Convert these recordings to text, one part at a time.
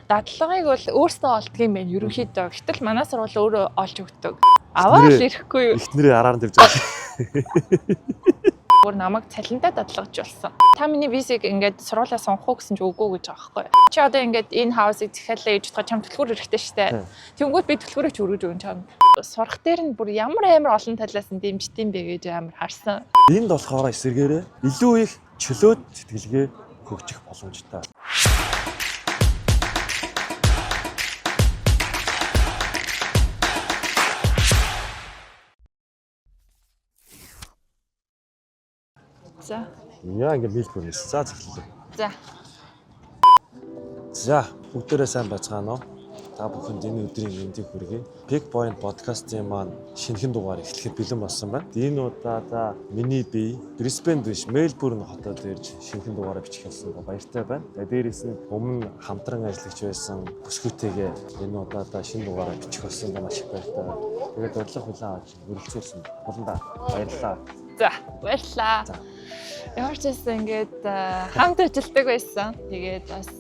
Дадлагыг бол өөрсдөө олдго юм байна ерөнхийдөө. Гэтэл манай сургууль өөрөө олж өгдөг. Аваад л ирэхгүй юу? Эхнэрээ араар нь тавьж байгаа. Бүр намайг цалинтай дадлагж болсон. Та миний визийг ингээд сургуулаа сонгох уу гэсэн чи үгүй гэж байгаа байхгүй юу? Чи одоо ингээд энэ хаусыг захиалаа гэж бодоход чам түлхүүр хэрэгтэй штэ. Тэнгүүд би түлхүүрийг ч өргөж өгөн чамд. Сурах дээр нь бүр ямар амар олон талаас нь дэмждэм бэ гэж амар харсан. Энд болохоор эсэргээрээ илүү их чөлөөт сэтгэлгээ хөгжих боломжтой. За. Яа ингээд Мельбурнээс. За зөвлөлөө. За. За, бүгдээрээ сайн байцгаана уу? Та бүхэнд энэ өдрийн мэндийг хүргэе. Pick Point podcast-ийн маань шинэхэн дугаар эхлэхэд бэлэн болсон байна. Энэ удаадаа миний бие Брисбен биш, Мельбурн хотод ирж шинэхэн дугаараа бичих болсон ба баяртай байна. Тэгээ дээрээс нь өмнө хамтран ажиллагч байсан бүсгүйтэйгээ энэ удаадаа шинэ дугаараа бичих болсон ба маш их баяртай байна. Тэгээд урилга хүлээн авч үргэлжлүүлсэн. Буландаа баярлалаа. За, баярлалаа. За. Ямар ч байсан ингээд хамт ажилладаг байсан. Тэгээд бас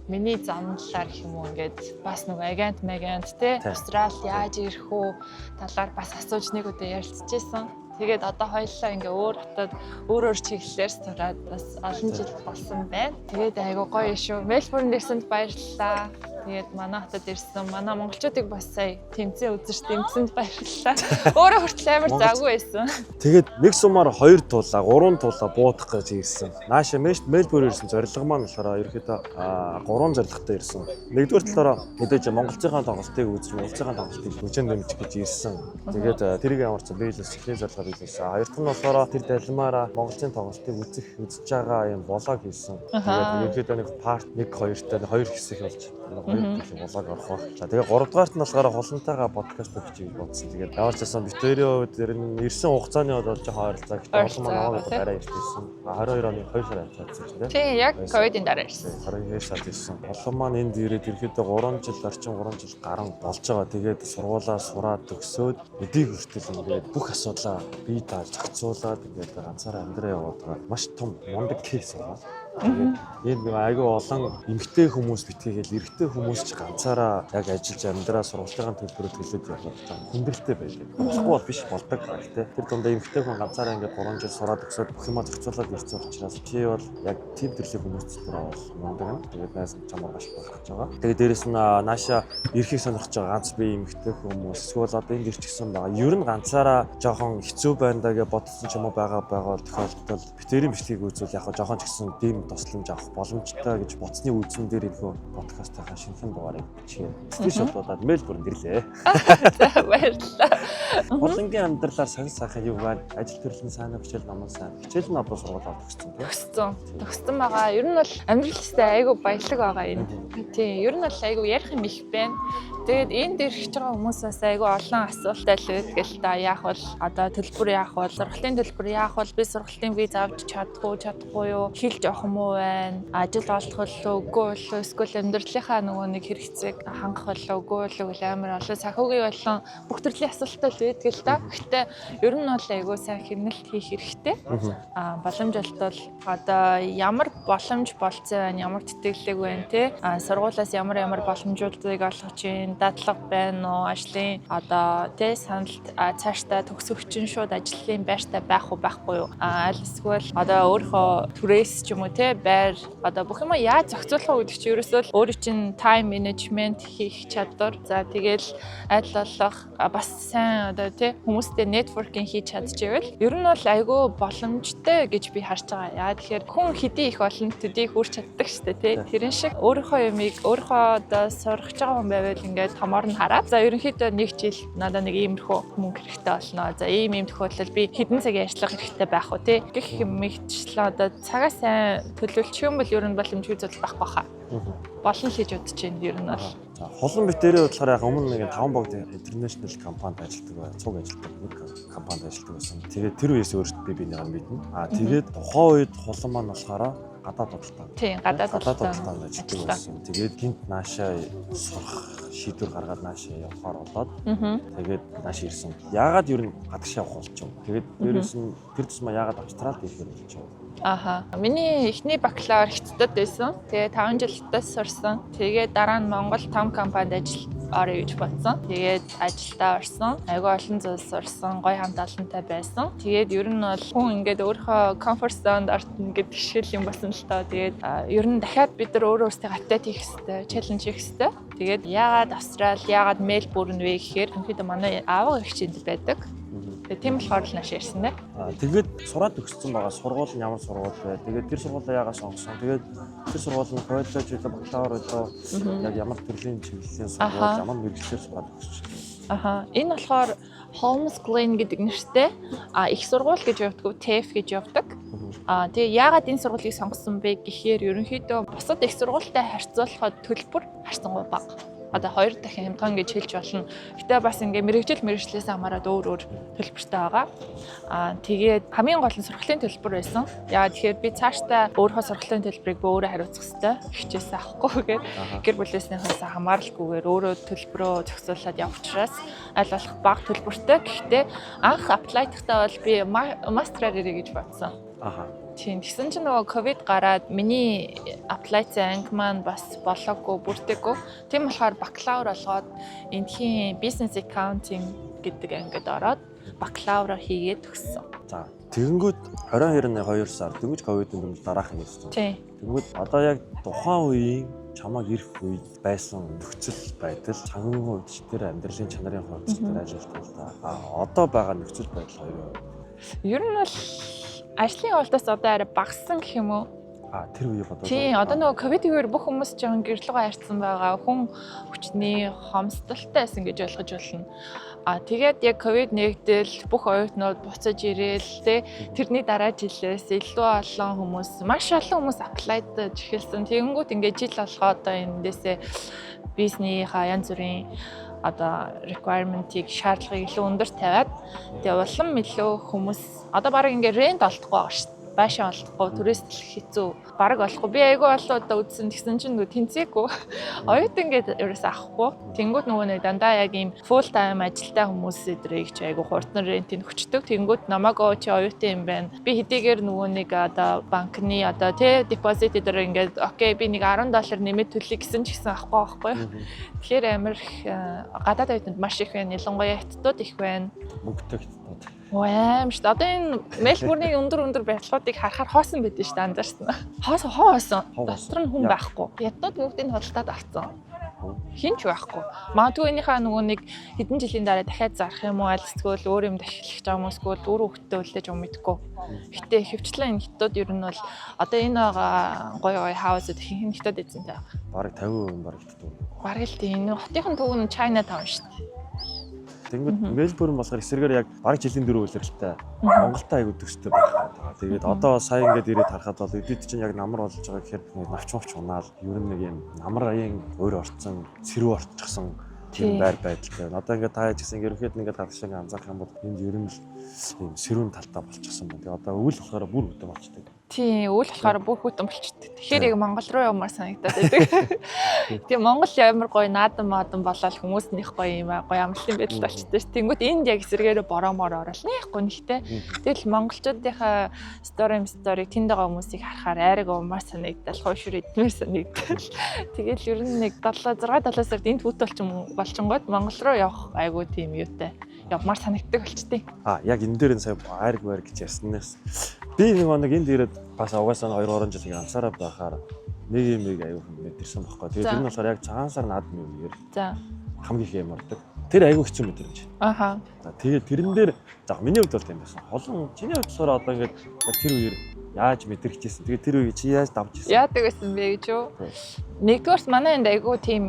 миний замналаар гэх юм уу ингээд бас нөгөө агент магент те Тий. Австрал яаж ирэх үү талаар бас асууж нэг удаа ярилцчихсэн. Тэгээд одоо хоёулаа ингээ өөр хотод өөр өөр чиглэлээр сураад бас олон жил болсон байна. Тэгээд айгуу гоё шүү. Мельбурнд ирсэнд баярлалаа. Тэгээд манай хотод ирсэн манай монголчуудыг бас сая тэмцээн үзэж дэмжсэнд баярлалаа. Өөрөө хүртэл амар Монгол- завгүй байсан. Тэгээд нэг сумаар 2 тулаа, 3 тулаа буудах гэж ирсэн. Нааша Мельбурн ирсэн зорилго маань болохоор ерөөхдөө 3 зорилготой ирсэн. Нэгдүгээр талаараа мэдээж монголчийнхаа тоглолтыг үзэж, монголчийнхаа тоглолтыг хүчин дэмжих гэж ирсэн. Тэгээд тэрийг ямар ч биелээс эхний зорилгоор биелсэн. Хоёр дахь нь болохоор тэр далимаараа монголчийн тоглолтыг үзэх, үзэж байгаа юм влог хийсэн. Тэгээд ерөөхдөө нэг парт 1 2-тай хоёр хэсэг болж нэг хоёр төрлийн влог орох байх. За тэгээд гуравдугаарт нь болохоор хулантайгаа подкаст өгч гэж бодсон. Тэгээд ямар ч байсан битэрийн хувьд ер нь ирсэн хугацааны хувьд бол жоохон ойролцоо. Гэхдээ олон Ойролцоо маань байгаа, тий. намайг арай ирсэн. 22 оны 2 сар авчаадсан чинь тий. Тийм, яг ковидын дараа ирсэн. 22 сард ирсэн. Олон маань энд ирээд ерөөдөө 3 жил орчим 3 жил гарan болж байгаа. Тэгээд сургуулаа сураад төгсөөд эдийг хүртэл ингээд бүх асуудлаа бие дааж зохицуулаад ингээд ганцаараа амьдраа яваад байгаа. Маш том мундаг кейс байгаа. Тэгээд энд нэг айгүй олон эмгтэй хүмүүс битгийгээл эрэгтэй хүмүүс ч ганцаараа яг ажиллаж амьдраа сургалтын төлбөрөө төлөөд явах жаа хүндрэлтэй байдаг. Болохгүй бол биш болдог. Гэхдээ тэр дундаа эмгтэй хүн ганцаараа ингээд 3 жил сураад өгсөөд бүх юмаа зохицуулаад ирсэн учраас чи бол яг тийм төрлийн хүмүүс дотор бол мундаг юм. Тэгээд найз чамаар маш их болох гэж байгаа. Тэгээд дээрэс нь нааша эрхийг сонирхож байгаа ганц би эмгтэй хүмүүс эсвэл одоо энд ирчихсэн байгаа. Ер нь ганцаараа жоохон хэцүү байна даа гэж бодсон ч юм уу байгаа байгаа бол тохиолдолд битэрийн бичлэгийг үзвэл яг жоохон ч гэсэн дэм тусламж авах боломжтой гэж бодсны үндсэн дээр энэхүү подкастынхаа шинэхэн дугаарыг бичгээ. Сэтгэл шотлуулад Мельбурнд ирлээ. За, баярлалаа. Хулангийн амьдралаар сонь сайхан юу байна? Ажил төрлийн сайн уу, хичээл номон сайн. Хичээл нь одоо сургуулиар төгссөн тийм. Төгссөн. Төгссөн байгаа. Ер нь бол амьдрал өстэй айгүй баялаг байгаа энэ. Тийм, ер нь бол айгүй ярих юм их байна. Тэгээд энд ирэх байгаа хүмүүс бас айгүй олон асуулттай л байдаг л та. Яах бол одоо төлбөр яах бол, сургалтын төлбөр яах бол, би сургалтын виз авч чадахгүй, чадахгүй юу, хэл жоох муу байна. Ажил олох болов үгүй болов, эсвэл амьдралынхаа нөгөө нэг хэрэгцээг хангах болов үгүй болов гэл амар олон санхүүгийн болон бүх төрлийн асуулттай л байдаг л та. Гэхдээ ер нь бол айгүй сайн хэмнэлт хийх хэрэгтэй. Боломж олдвол одоо ямар боломж болцсон байна, ямар тэтгэлэг байна те. Сургуулиас ямар ямар боломжуудыг олгож чинь, дадлага байна уу, ажлын одоо те саналт цаашдаа төгсөх чинь шууд ажлын байртай байх уу байхгүй юу. Аль эсвэл одоо өөрийнхөө түрээс ч юм уу те байр одоо бүх юм яаж зохицуулах уу гэдэг чинь ерөөсөө л өөрөө чинь time management хийх чадвар. За тэгэл аль болох бас сайн одоо тий хүмүүстэй networking хийж чадчихвэл ер нь бол айгүй боломжтой гэж би харж байгаа. Яа тэгэхээр хүн хэдий их олон төдий их үрч чаддаг штэ тий. Тэрэн шиг өөрийнхөө юмыг өөрийнхөө одоо сурах байгаа хүн байвал ингээд томоор нь хараад за ерөнхийдөө нэг жил надад нэг иймэрхүү мөнгө хэрэгтэй болно. За ийм ийм тохиолдолд би хэдэн цагийн ажиллах хэрэгтэй байх уу тий. Гэх мэтчлэн одоо цагаа сайн төлөвлөчих юм бол ер нь боломжгүй зүйл байхгүй хаа. Болно л гэж бодож байна ер нь бол. За, Хулан битэрийн болохоор яг өмнө нэг 5 богд international компанид ажилладаг бай. Цуг ажилладаг нэг компанид ажилладаг байсан. Тэгээд тэр үеэс өөртөө би бинийгаа мэднэ. Тэгээд тухайн үед хулан маань болохоор гадаад худалдаа. Тийм, гадаад гадаад худалдаанд худалдаанд ажилладаг ажилладаг. байсан. Тэгээд гинт наашаа сурах шийдвэр гаргаад наашаа явахаар болоод тэгээд нааш ирсэн. Яагаад ер нь гадагш явах болчихов? Тэгээд дээрэс нь тэр тусмаа яагаад Австралид ирэхээр болчихов? Аха. Миний эхний бакалавр Хятадд байсан. Тэгээ 5 жил Хятадд сурсан. Тэгээд дараа нь Монгол том компанид ажил орё гэж бодсон. Тэгээд ажилдаа орсон. Айгүй олон зүйл сурсан, гоё хамт олонтой байсан. Тэгээд ер нь бол хүн ингээд өөрийнхөө comfort zone-д ортно гэдэг шиг юм болсон л тоо. Тэгээд ер нь дахиад бид нар өөрөө өөрсдөө update хийх хэрэгтэй, challenge хийх хэрэгтэй. Тэгээд яагаад Австрал, яагаад Мельбурн вэ гэхээр ерөнхийдөө манай аав эгч энд байдаг. Тэгээд тийм болохоор л нааш ирсэн дээ. Аа, тэгээд сураад төгссөн байгаа сургууль нь ямар сургууль вэ? Тэгээд тэр сургуулаа яагаад сонгосон? Тэгээд тэр сургууль нь коллеж байлаа, бакалавр байлаа, яг ямар төрлийн чиглэлийн сургууль, ямар мэргэжлээр сураад төгссөн? Аха. Энэ болохоор Holmes Glen гэдэг нэртэй их сургууль гэж явдаг, TAFE гэж явдаг. Тэгээ яагаад энэ сургуулийг сонгосон бэ гэхээр ерөнхийдөө бусад их сургуультай харьцуулахад төлбөр харьцангуй бага. Одоо хоёр дахин хямдхан гэж хэлж болно. Гэтэ бас ингээ мэргэжил мэргэжлээс хамаарат өөр өөр төлбөртэй байгаа. Тэгээд хамгийн гол нь сургалтын төлбөр байсан. Яагаад тэгэхээр би цаашдаа өөрийнхөө сургалтын төлбөрийг би өөрөө хариуцах хэрэгтэй. Хичээсээ авахгүйгээр гэр бүлээснийхээс хамааралгүйгээр өөрөө төлбөрөө зохицуулаад явах учраас аль болох бага төлбөртэй. Гэхдээ анх apply дахтаа бол би master аар ирье гэж бодсон. Тийм, тэгсэн чинь нөгөө ковид гараад миний apply сан анги маань бас болоогүй, бүрдээгүй. Тийм болохоор бакалавр болгоод эндхийн business accounting гэдэг ангид ороод бакалавра хийгээд төгссөн. За, тэгэнгүүт 22-ны 2 сар дөнгөж ковидын дөнгөж дараах юм ирсэн. Тийм. Тэгэнгүүт одоо яг тухайн үеийн чамайг ирэх үед байсан нөхцөл байдал, санхүүгийн хувьд ч тэр амьдралын чанарын хувьд ч тэр аль аль л та. А одоо байгаа нөхцөл байдал хоёрын хувьд. Ер нь бол ажлын явалтаас одоо арай багассан гэх юм уу? А, тэр үеийг бодвол. Тийм, одоо нөгөө ковид үеэр бүх хүмүүс жоохон гэр лүүгээ харьцсан байгаа. Хүн хүчний хомсдолтой байсан гэж ойлгож байна. А тэгээд яг ковид нэгдэл бүх оюутнууд буцаж ирээл те, тэрний дараа жилээс илүү олон хүмүүс, маш олон хүмүүс apply даж эхэлсэн. Тэгэнгүүт ингээд жил болгоо одоо эндээсээ бизнесийнхаа янз бүрийн одоо requirement-ийг, шаардлагыг илүү өндөр тавиад, тэгээ улам илүү хүмүүс одоо бараг ингээд rent олдохгүй байгаа шүү дээ. Байшин олдохгүй, түрээслэх хэцүү, бараг олохгүй. Би айгүй олон удаа үзсэн, тэгсэн чинь нөгөө тэнцээгүй. Оюутан гээд ерөөсөө авахгүй. Тэнгүүт нөгөө нэг дандаа яг ийм full time ажилтай хүмүүс эдрийг чи айгүй хурдан rent ийг өгчдөг. Тэнгүүт намайг "Оо, чи оюутан юм байна. Би хэдийгээр нөгөө нэг одоо банкны одоо тий deposit эдэр ингээд okay, би нэг 10 доллар нэмээд төлөе" гэсэн ч гэсэн авахгүй байхгүй. Тэгэхээр амар их гадаад оюутанд маш их байна. Ялангуяа хятадууд их байна. Мөнгөтэй хятадууд. Оо, аим шүү дээ. Одоо энэ Мельбурний өндөр өндөр барилгуудыг харахаар хоосон байдсан шүү дээ, анзаарсан. Хоосон, хоосон. Дотор нь хүн байхгүй. Хятадууд бүгдийг худалдаад авцсан. Хэн ч байхгүй. Магадгүй энийхээ нөгөө нэг хэдэн жилийн дараа дахиад зарах юм уу, аль эсвэл өөр юм дахиад байгаа юм уу, эсвэл үр хөвгтөө үлдээж юм мэдэхгүй. Гэтэ хөвчлэн энэ хятадууд ер нь бол одоо энэ байгаа гоё гоё house ууд ихэнх нь хятад эзэнтэй байгаа. Бараг 50% нь бараг хятад. Бараг л тийм. Энэ хотынхон төв нь China Town шүү дээ. Тэнгүүд Мельбурн болохоор эсрэгээр яг бараг жилийн дөрөв улиралтай Монголтой айгуу төстэй байх гэдэг. Тэгээд одоо сая ингээд ирээд харахад бол эдид чинь яг намар болж байгаа гэхээр навч мовч унаал, ер нь нэг юм намрын өөр орцсон, сэрүү орчихсон тийм байр байдалтай байна. Одоо ингээд та яж гэсэн ерөнхийд нь ингээд гаргаж ингээд анзаарах юм бол энд ер нь л ийм сэрүүн талтаа болчихсон байна. Тэгээ одоо өвөл болохоор бүр хүйтэн болчдөг. Тийм, өвөл болохоор бүр хүйтэн болчдөг. Тэгэхээр яг Монгол руу явмаар санагдаад байдаг. Тийм, Монгол ямар гоё наадам маадам болоод хүмүүс нэх гоё юм аа, гоё амралтын байдал болчтой ш. Тэнгүүт энд яг эсрэгээрээ бороомоор орол нэх гонхтой. Тэгэл монголчуудынхаа story story тэнд байгаа хүмүүсийг харахаар айраг уумаар санагдал, хойшур идмээр санагдал. Тэгэл ер нь нэг 7 6 7 сард энд хүүт болчингууд Монгол руу явах айгуу тийм юутай явмаар санагддаг болчтой. А, яг энэ дээр нь сая айраг байр гэж ярьснаас би нэг нэг энд ирээд бас угаасаа 2 3 жил ганцаараа байхаар нэг юм аягүй хүн мэдэрсэн байхгүй. Тэгээд тэр нь болохоор яг цагаан сар наадмын үеэр хамгийн их юм ордог. Тэр аягүй хэцүү мэдрэмж. За, тэгээд тэрэн дээр, за, миний хувьд бол тийм байсан. Холон чиний хувьд болохоор одоо ингээд яг тэр үеэр яаж мэдрэгчээсэн? Тэгээд тэр үеийг чи яаж давж ирсэн? Яадаг байсан бэ гэж юу? Нэгдүгээрт манай энд айгүй тийм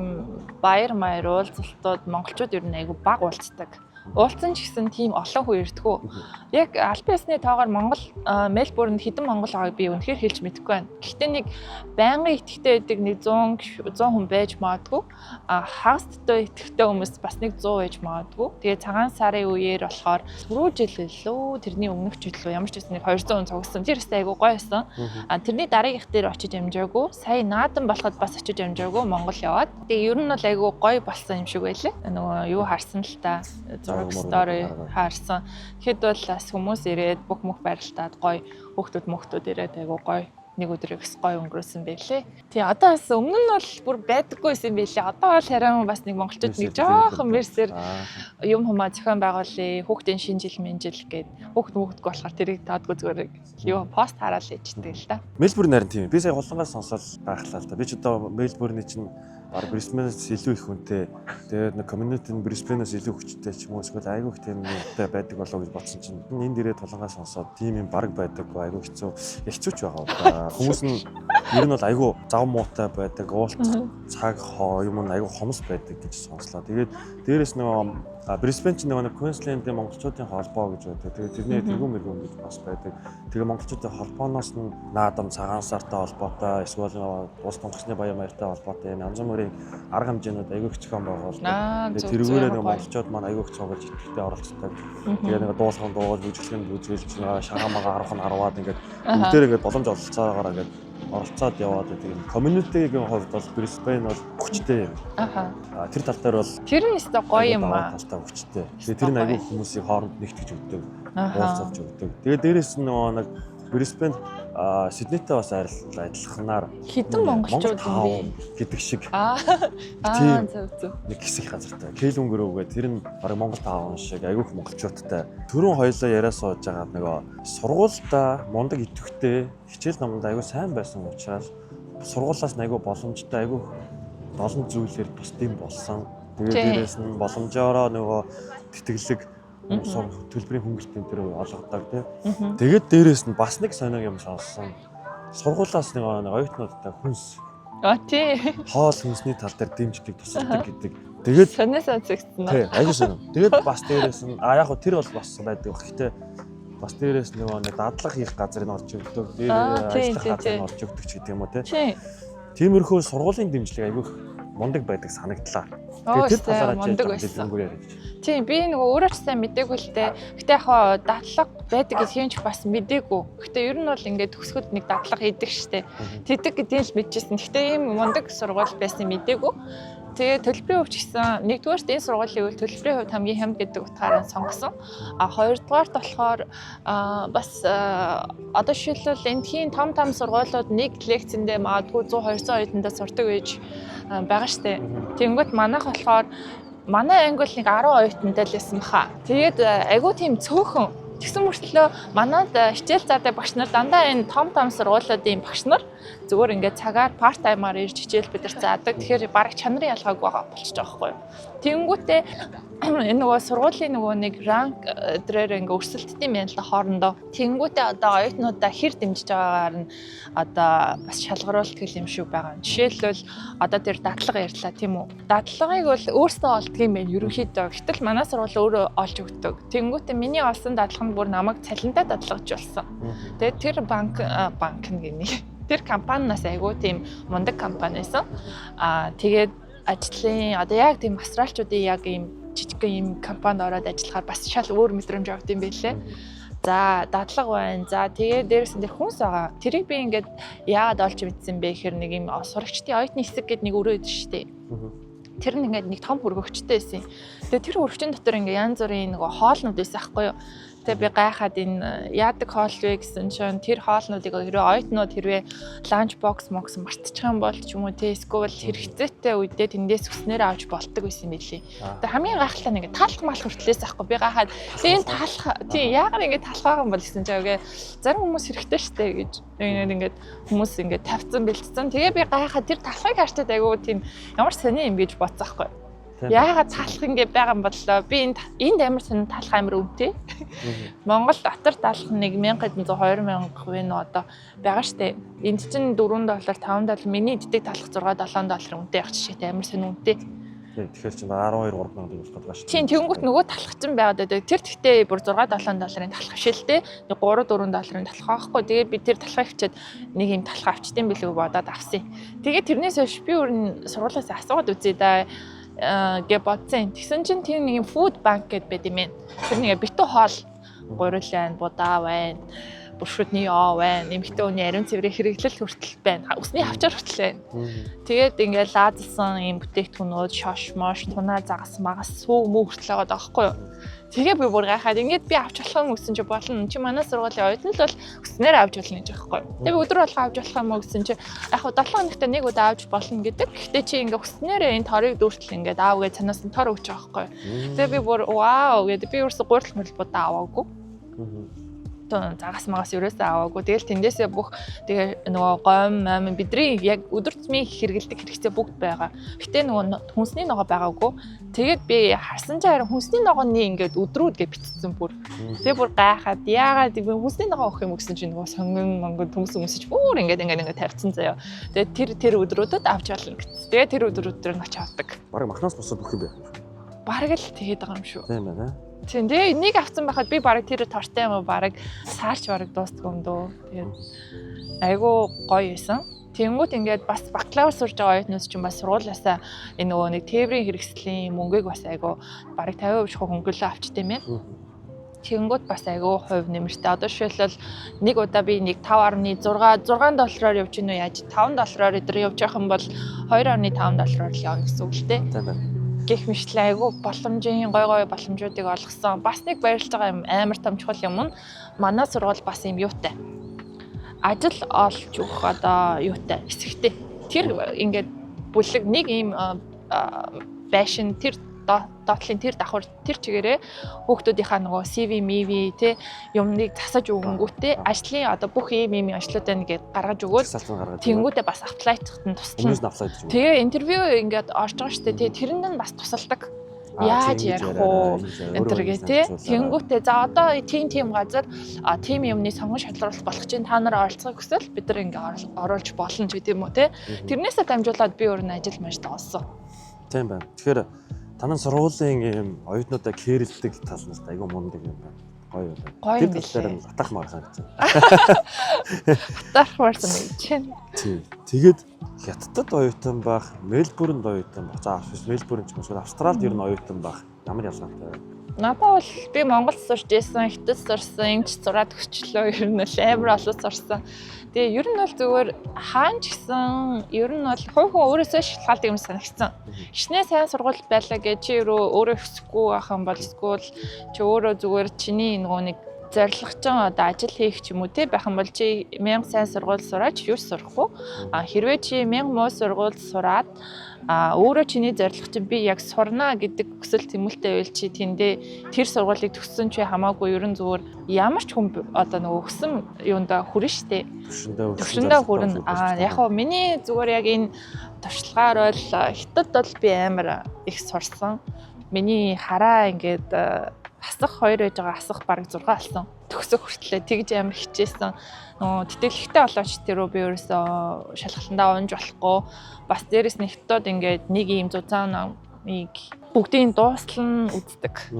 баяр маяр уулзалтууд монголчууд ер нь айгүй бага уулздаг. Уулзсан ч гэсэн тийм олон хүн ирдэггүй. Яг албан ёсны тоогоор Монгол Мельбурнд хэдэн монгол байгааг би үнэхээр хэлж мэдэхгүй байна. Гэхдээ нэг байнгын идэвхтэй байдаг нэг 100 100 хүн байж магадгүй. А хагас төдөө идэвхтэй хүмүүс бас нэг 100 байж магадгүй. Тэгээ цагаан сарын үеэр болохоор түрүү жил илүү, тэрний өмнөх жил лөө ямар ч байсан нэг 200 хүн цугсан. Тэр өстэй айгүй гоё байсан. А тэрний дараагийнх дээр очиж амжаагүй. Сая наадам болоход бас очиж амжаагүй, Монгол яваад. Тэгээ ер нь бол айгүй гоё болсон юм шиг байлээ. Нөгөө юу харсан л та. Зураг story харсан. Тэгэхэд бол бас хүмүүс ирээд бүх мөх барилтаад гоё хүүхдүүд мөхтүүд ирээд айгу гоё нэг өдрийг бас гоё өнгөрөөсөн байлээ. Тий, одоо бас өмнө нь бол бүр байдаггүй байсан байлээ. Одоо бол харин бас нэг монголчууд нэг жоохон мэрсэр юм хумаа зохион байгуулъя. Хүүхдийн шинэ жил мэн жил гээд хүүхд мөхдгөө болохоор тэрийг таадгүй зүгээр юу пост хараал ээждэг л та. Мельбурн харин тийм. Би сая хулангаас сонсоод гайхлаа л да. Би ч одоо Мельбурний чинь баг Брисбенээс илүү их хүнтэй. Тэгээд нэг community нь Брисбенээс илүү хүчтэй ч юм уу эсвэл айгүй их тийм юмтай байдаг болоо гэж бодсон чинь энд ирээд хулангаас сонсоод тийм юм баг байдаггүй, айгүй хэцүү. Хэцүү ч байгаа да. Хүмүүс нь ер нь бол айгүй зав муутай байдаг, уулзах цаг хоо юм нь айгүй хомс байдаг гэж сонслоо. Тэгээд дээрэс нөгөө Брисбен ч нөгөө Квинслендийн монголчуудын холбоо гэж байдаг. Тэгээд тэрний тэргүүн мэргүүн гэж бас байдаг. Тэгээ монголчуудын холбооноос нь наадам цагаан сартай холбоотой, эсвэл улс тонгоцны баян маяртай холбоотой юм янз бүрийн арга хэмжээнүүд айгүй их зохион байгуулдаг. Тэгээ тэрүүгээрээ нөгөө монголчууд маань айгүй их цуглаж идэвхтэй оролцдог. Тэгээ нэг дуулах нь дуулж, бүжиглэх нь бүжиглж, шагаа магаа харах нь харваад ингээд бүгдээр ингээд боломж ололцоогоор ингээд оролцоод яваад байдаг. Community-гийн хувьд бол Brisbane бол хүчтэй юм. Тэр тал дээр бол тэр нь өстой гоё юм аа. Талтай хүчтэй. Тэгээ тэр нь айгүй хүмүүсийг хооронд нэгтгэж өгдөг, уулзалж өгдөг. Тэгээ дээрэс нь нөгөө нэг Brisbane Сиднейтэй бас адилханаар хэдэн монголчууд юм бэ гэдэг шиг. Аа зөв зөв. Нэг хэсэг газартай. Кэлвин гөрөөгөө тэр нь бараг Монгол таун шиг айгүйх монголчуудтай. Түрүүн хоёлоо яриа сууж байгаа нөгөө сургуультай мундаг идэвхтэй хичээл номонд айгүй сайн байсан учраас сургуулиас нь айгүй боломжтой айгүй олон зүйлээр бас дэм болсон. Тэгээд дээрээс нь боломжоороо нөгөө тэтгэлэг төлбөрийн хөнгөлтийн тэр олгодог тий. Тэгээд дээрээс нь бас нэг сонин юм сонссон. Сургуулиас нэг оюутнуудтай хүнс. А тий. Хоол хүнсний тал дээр дэмждэг, тусалдаг гэдэг. Тэгээд сонио сонсогдсон. Тий, айгүй сонин. Тэгээд бас дээрээс нь а яг хөө тэр бол бас байдаг. Гэхдээ бас дээрээс нөгөө нэг дадлага хийх газрыг олж өгдөг. Дээр ажиллах газрыг олж өгдөг ч гэдэг юм уу тий. Тиймэрхүү сургуулийн дэмжлэг айгүй мундаг байдаг санагдлаа. Тэгээд тэр талаараа мундаг байсан. Тийм, би нөгөө өөрөө ч сайн мдээгүй л дээ. Гэтэ яг хаа дадлага байдаг гэдгийг ч бас мдээгүй. Гэтэ ер нь бол ингээд төгсгöd нэг дадлага хийдэг штэ. Тэдэг гэдгийг л мэдчихсэн. Гэтэ ийм мундаг сургууль байсан мдээгүй. Тэгээ төлбөрийн хувьд ч гэсэн нэгдүгээрт энэ сургуулийн үйл төлбөрийн хувьд хамгийн хямд гэдэг утгаараа сонгосон. А хоёрдугаарт болохоор бас одоо жишээлбэл эндхийн том том сургуулиуд нэг лекцэндээ магадгүй 100 200 оюутандаа сурдаг байж байгаа штэ. Тэнгүүт манайх болохоор манай анги бол нэг 10 оюутантай л байсан баха. Тэгээд айгүй тийм цөөхөн. Тэгсэн мөртлөө манад хичээл заадаг багш нар дандаа энэ том том сургуулиудын багш нар зүгээр ингээд цагаар part time-аар ирж хичээл бид нар заадаг. Тэгэхээр бараг чанарын ялгаагүй байгаа болчихж байгаа байхгүй юу. Тэнгүүтээ энэ нөгөө сургуулийн нөгөө нэг rank дээрээ ингээ өрсөлддөг юм байна л да хоорондоо. Тэнгүүтээ одоо оюутнуудаа хэр дэмжиж байгаагаар нь одоо бас шалгаруулдаг юм шиг байгаа. Жишээлбэл одоо тэр дадлага ярьлаа тийм үү. Дадлагыг бол өөрсдөө олдго юм байна ерөнхийдөө. Гэтэл манай сургууль өөрөө олж өгдөг. Тэнгүүтээ миний олсон дадлага нь бүр намайг цалинтай дадлагж болсон. Тэгээд тэр банк банк гинэ. Тэр компаниас айгүй тийм мундаг компани байсан. Аа тэгээд ажлын одоо яг тийм австралчуудын яг ийм жижигхэн ийм компанид ороод ажиллахаар бас шал өөр мэдрэмж авд юм байлээ. За дадлага байна. За тэгээ дээрээс нь тэр хүнс байгаа. Тэрийг би ингээд яагаад олж мэдсэн бэ гэхээр нэг ийм сурагчдын оюутны хэсэг гэдэг нэг өрөө өгдөн шүү дээ. Тэр нь ингээд нэг том хөргөгчтэй байсан. Тэгээ тэр хөргөгчийн дотор ингээд янз бүрийн нөгөө хоолнууд байсан аахгүй юу. Тэгээ би гайхаад энэ яадаг хоол вэ гэсэн чинь тэр хоолнуудыг хэрвээ оюутнууд хэрвээ lunch box мокс мартчих юм бол ч юм уу те эсвэл хэрэгцээтэй үедээ тэндээс өснөөр авч болтог байсан юм билий. Тэгээ хамгийн гайхалтай нь ингээд таалах малах хүртлээс ахгүй би гайхаад тэгээ энэ таалах тий яагаад ингээд таалах байгаа юм бол гэсэн чинь үгүй зарим хүмүүс хэрэгтэй штэ гэж ингээд ингээд хүмүүс ингээд тавьсан бэлтцэн. Тэгээ би гайхаад тэр талхыг харчаад айгүй тийм ямар сони юм гэж бодсон ахгүй. Яагаад талах ингэ байгаа юм боллоо? Би энд энд амар сонин талах амар үнэтэй. Монгол дотор талах нэг 1100 2000 вэ нөө одоо байгаа штэ. Энд чинь 4 доллар 5 доллар миний иддэг талах 6 7 доллар үнэтэй явах жишээтэй амар сонин үнэтэй. Тэгэхээр чинь 12 3 мянга болох гэдэг шүү. Тийм, тэнгүүт нөгөө талах чинь байгаад байдаг. Тэр тэгтээ бүр 6 7 долларын талах биш л дээ. Нэг 3 4 долларын талах аахгүй. Тэгээ би тэр талхыг хичээд нэг юм талах авчдсан билүү бодоод авсан. Тэгээ тэрнээс хойш би өөр нь сургуулиас асуугаад үзье да гэ бодсон. Тэгсэн чинь тэр нэг юм food bank гэд байд юм байна. Тэр нэг битүү хоол гурил байна, будаа байна. Бүр шүдний ёо байна. Эмэгтэй хүний ариун цэврийн хэрэглэл хүртэл байна. Үсний хавчаар хүртэл байна. Тэгээд ингээд лаазалсан ийм бүтээгдэхүүнүүд, шош, мош, тунаа загас, магас, сүү мүү хүртэл байгаа даахгүй юу? Тэгээ би бүр гайхаад ингээд би авч болох юм гэсэн чи болно. Чи манай сургуулийн оюутан л бол хүснээр авч болно гэж байхгүй юу? Тэгээ би өдөр болгон авч болох юм уу гэсэн чи яг хуу 7 хоногт нэг удаа авч болно гэдэг. Гэхдээ чи ингээд хүснээрээ энэ торыг дүүртэл ингээд аав гэж цанаас нь тор өгч байгаа байхгүй юу? Тэгээ би бүр вау гэдэг би ерөөсө гурил мөрөл будаа аваагүй. Загас магас ерөөсөө аваагүй. Тэгэл тэндээсээ бүх тэгээ нөгөө гойм мом бидний яг өдөр тутмын хэрэгэлдэг хэрэгцээ бүгд байгаа. Гэтэ нөгөө хүнсний ногоо байгаагүй. Тэгээд би харсан чинь харин хүнсний ногооны ингээд өдрүүд гэж бичсэн бүр. Тэгээ бүр гайхаад яагаад би хүнсний ногоо өгөх юм гэсэн чинь нөгөө сонгон монгон төмс өмсөж бүр ингээд ингээд ингээд тавьсан заяа. Тэгээд тэр тэр өдрүүдэд авч болно гэсэн. Тэгээд тэр өдрүүд нь очиж авдаг. Бараг махнаас босоод бүх юм байх юм. Бараг л тэгээд байгаа юм шүү. Тийм байна. Тийм тэгээ энийг авсан байхад би бараг тэр тортой юм уу бараг саарч бараг дуустдаг юм дөө. Тэгээд айгүй гоё байсан. Тэнгүүт ингээд бас бакалавр сурж байгаа оюутнууд чинь бас сургуулиасаа энэ нөгөө нэг тээврийн хэрэгслийн мөнгийг бас айгүй бараг 50% шахуу хөнгөлөө авчт юм байна. Тэнгүүт бас айгүй хувь нэмэртэй. Одоо жишээлбэл нэг удаа би нэг 5.6 6 доллараар явж гинүү яаж 5 доллараар өдөр явж явах юм бол 2.5 доллараар л явна гэсэн үг л дээ. Тийм байна. Гэх мэтлээ айгүй боломжийн гой гой боломжуудыг олгосон. Бас нэг баярлж байгаа юм амар том чухал юм нь манай сургууль бас юм юутай. Ажил олж өгөх одоо юутай хэсэгтэй. Тэр ингээд бүлэг нэг ийм байшин тэр доотлын тэр давхар тэр чигээрээ хүүхдүүдийнхаа нөгөө CV, MV тэ юмныг засаж өгөнгүүтээ ажлын одоо бүх ийм ийм ажлуудаа ингээд гаргаж өгөөд тэнгүүтээ бас apply-хад нь туслана. Тэгээ интервью ингээд орж байгаа шүү дээ. Тэгээ тэрэнд нь бас тусалдаг. Яаж ярих уу энэ төр гэ тэ. Тэнгүүтээ за одоо тийм тийм газар тийм юмны сонгон шалруулалт болох чинь та нар оролцохыг хүсвэл бид нар ингээ оруулж болно ч гэдэм үү тэ. Тэрнээсээ дамжуулаад би өөр нь ажил маш олсон. Тийм байна. Тэгэхээр танай сургуулийн юм оюутнуудаа кэрэлдэг тал нь айгүй мундаг юм байна. Гоё юм байна. Тэр талаар нь атахмаар санагдсан. Атахмаар санагдаж байна. Тийм. Тэгээд Хятадд оюутан байх, Мельбурнд оюутан байх. За Мельбурн ч юм уу Австралид ер нь оюутан байх ямар ялгаатай вэ? Надад бол би Монголд сурч исэн, Хятад сурсан, эмч сураад өсчлөө ер нь л амар олон сурсан. Тэгээ ер нь бол зүгээр хаан ч гэсэн ер нь бол хувь хүн өөрөөсөө шалтгаалдаг юм санагдсан. Хичнээн сайн сургууль байлаа гэж чи өөрөө өсөхгүй байх юм бол эсвэл чи өөрөө зүгээр чиний нөгөө нэг зорилго чинь одоо ажил хийх ч юм уу те байх юм бол чи 1000 сайн сургууль сураач юу ч сурахгүй. А хэрвээ чи 1000 муу сургууль сураад а өөрөө чиний зорилго чинь би яг сурнаа гэдэг хүсэл тэмүүлтэй байвал чи тэндээ тэр сургуулийг төгссөн чи хамаагүй ер нь зүгээр ямар ч хүн одоо нөгөө өгсөн юунда хүрнэ штэ. Төвшөндөө хүрнэ. А яг хөө миний зүгээр яг энэ туршлагаар бол Хятад бол би амар их сурсан. Миний хараа ингээд хасах 2 байж байгаа хасах бараг 6 болсон. Төгсөх хүртлээ тэгж амар хичээсэн. Нөгөө тэтгэлэгтэй болооч тэр үү би ерөөсөө шалгалтандаа унж болохгүй. Бас дээрэс нь хятад ингээд нэг ийм зузаан номыг бүгдийн дуустал нь үздэг.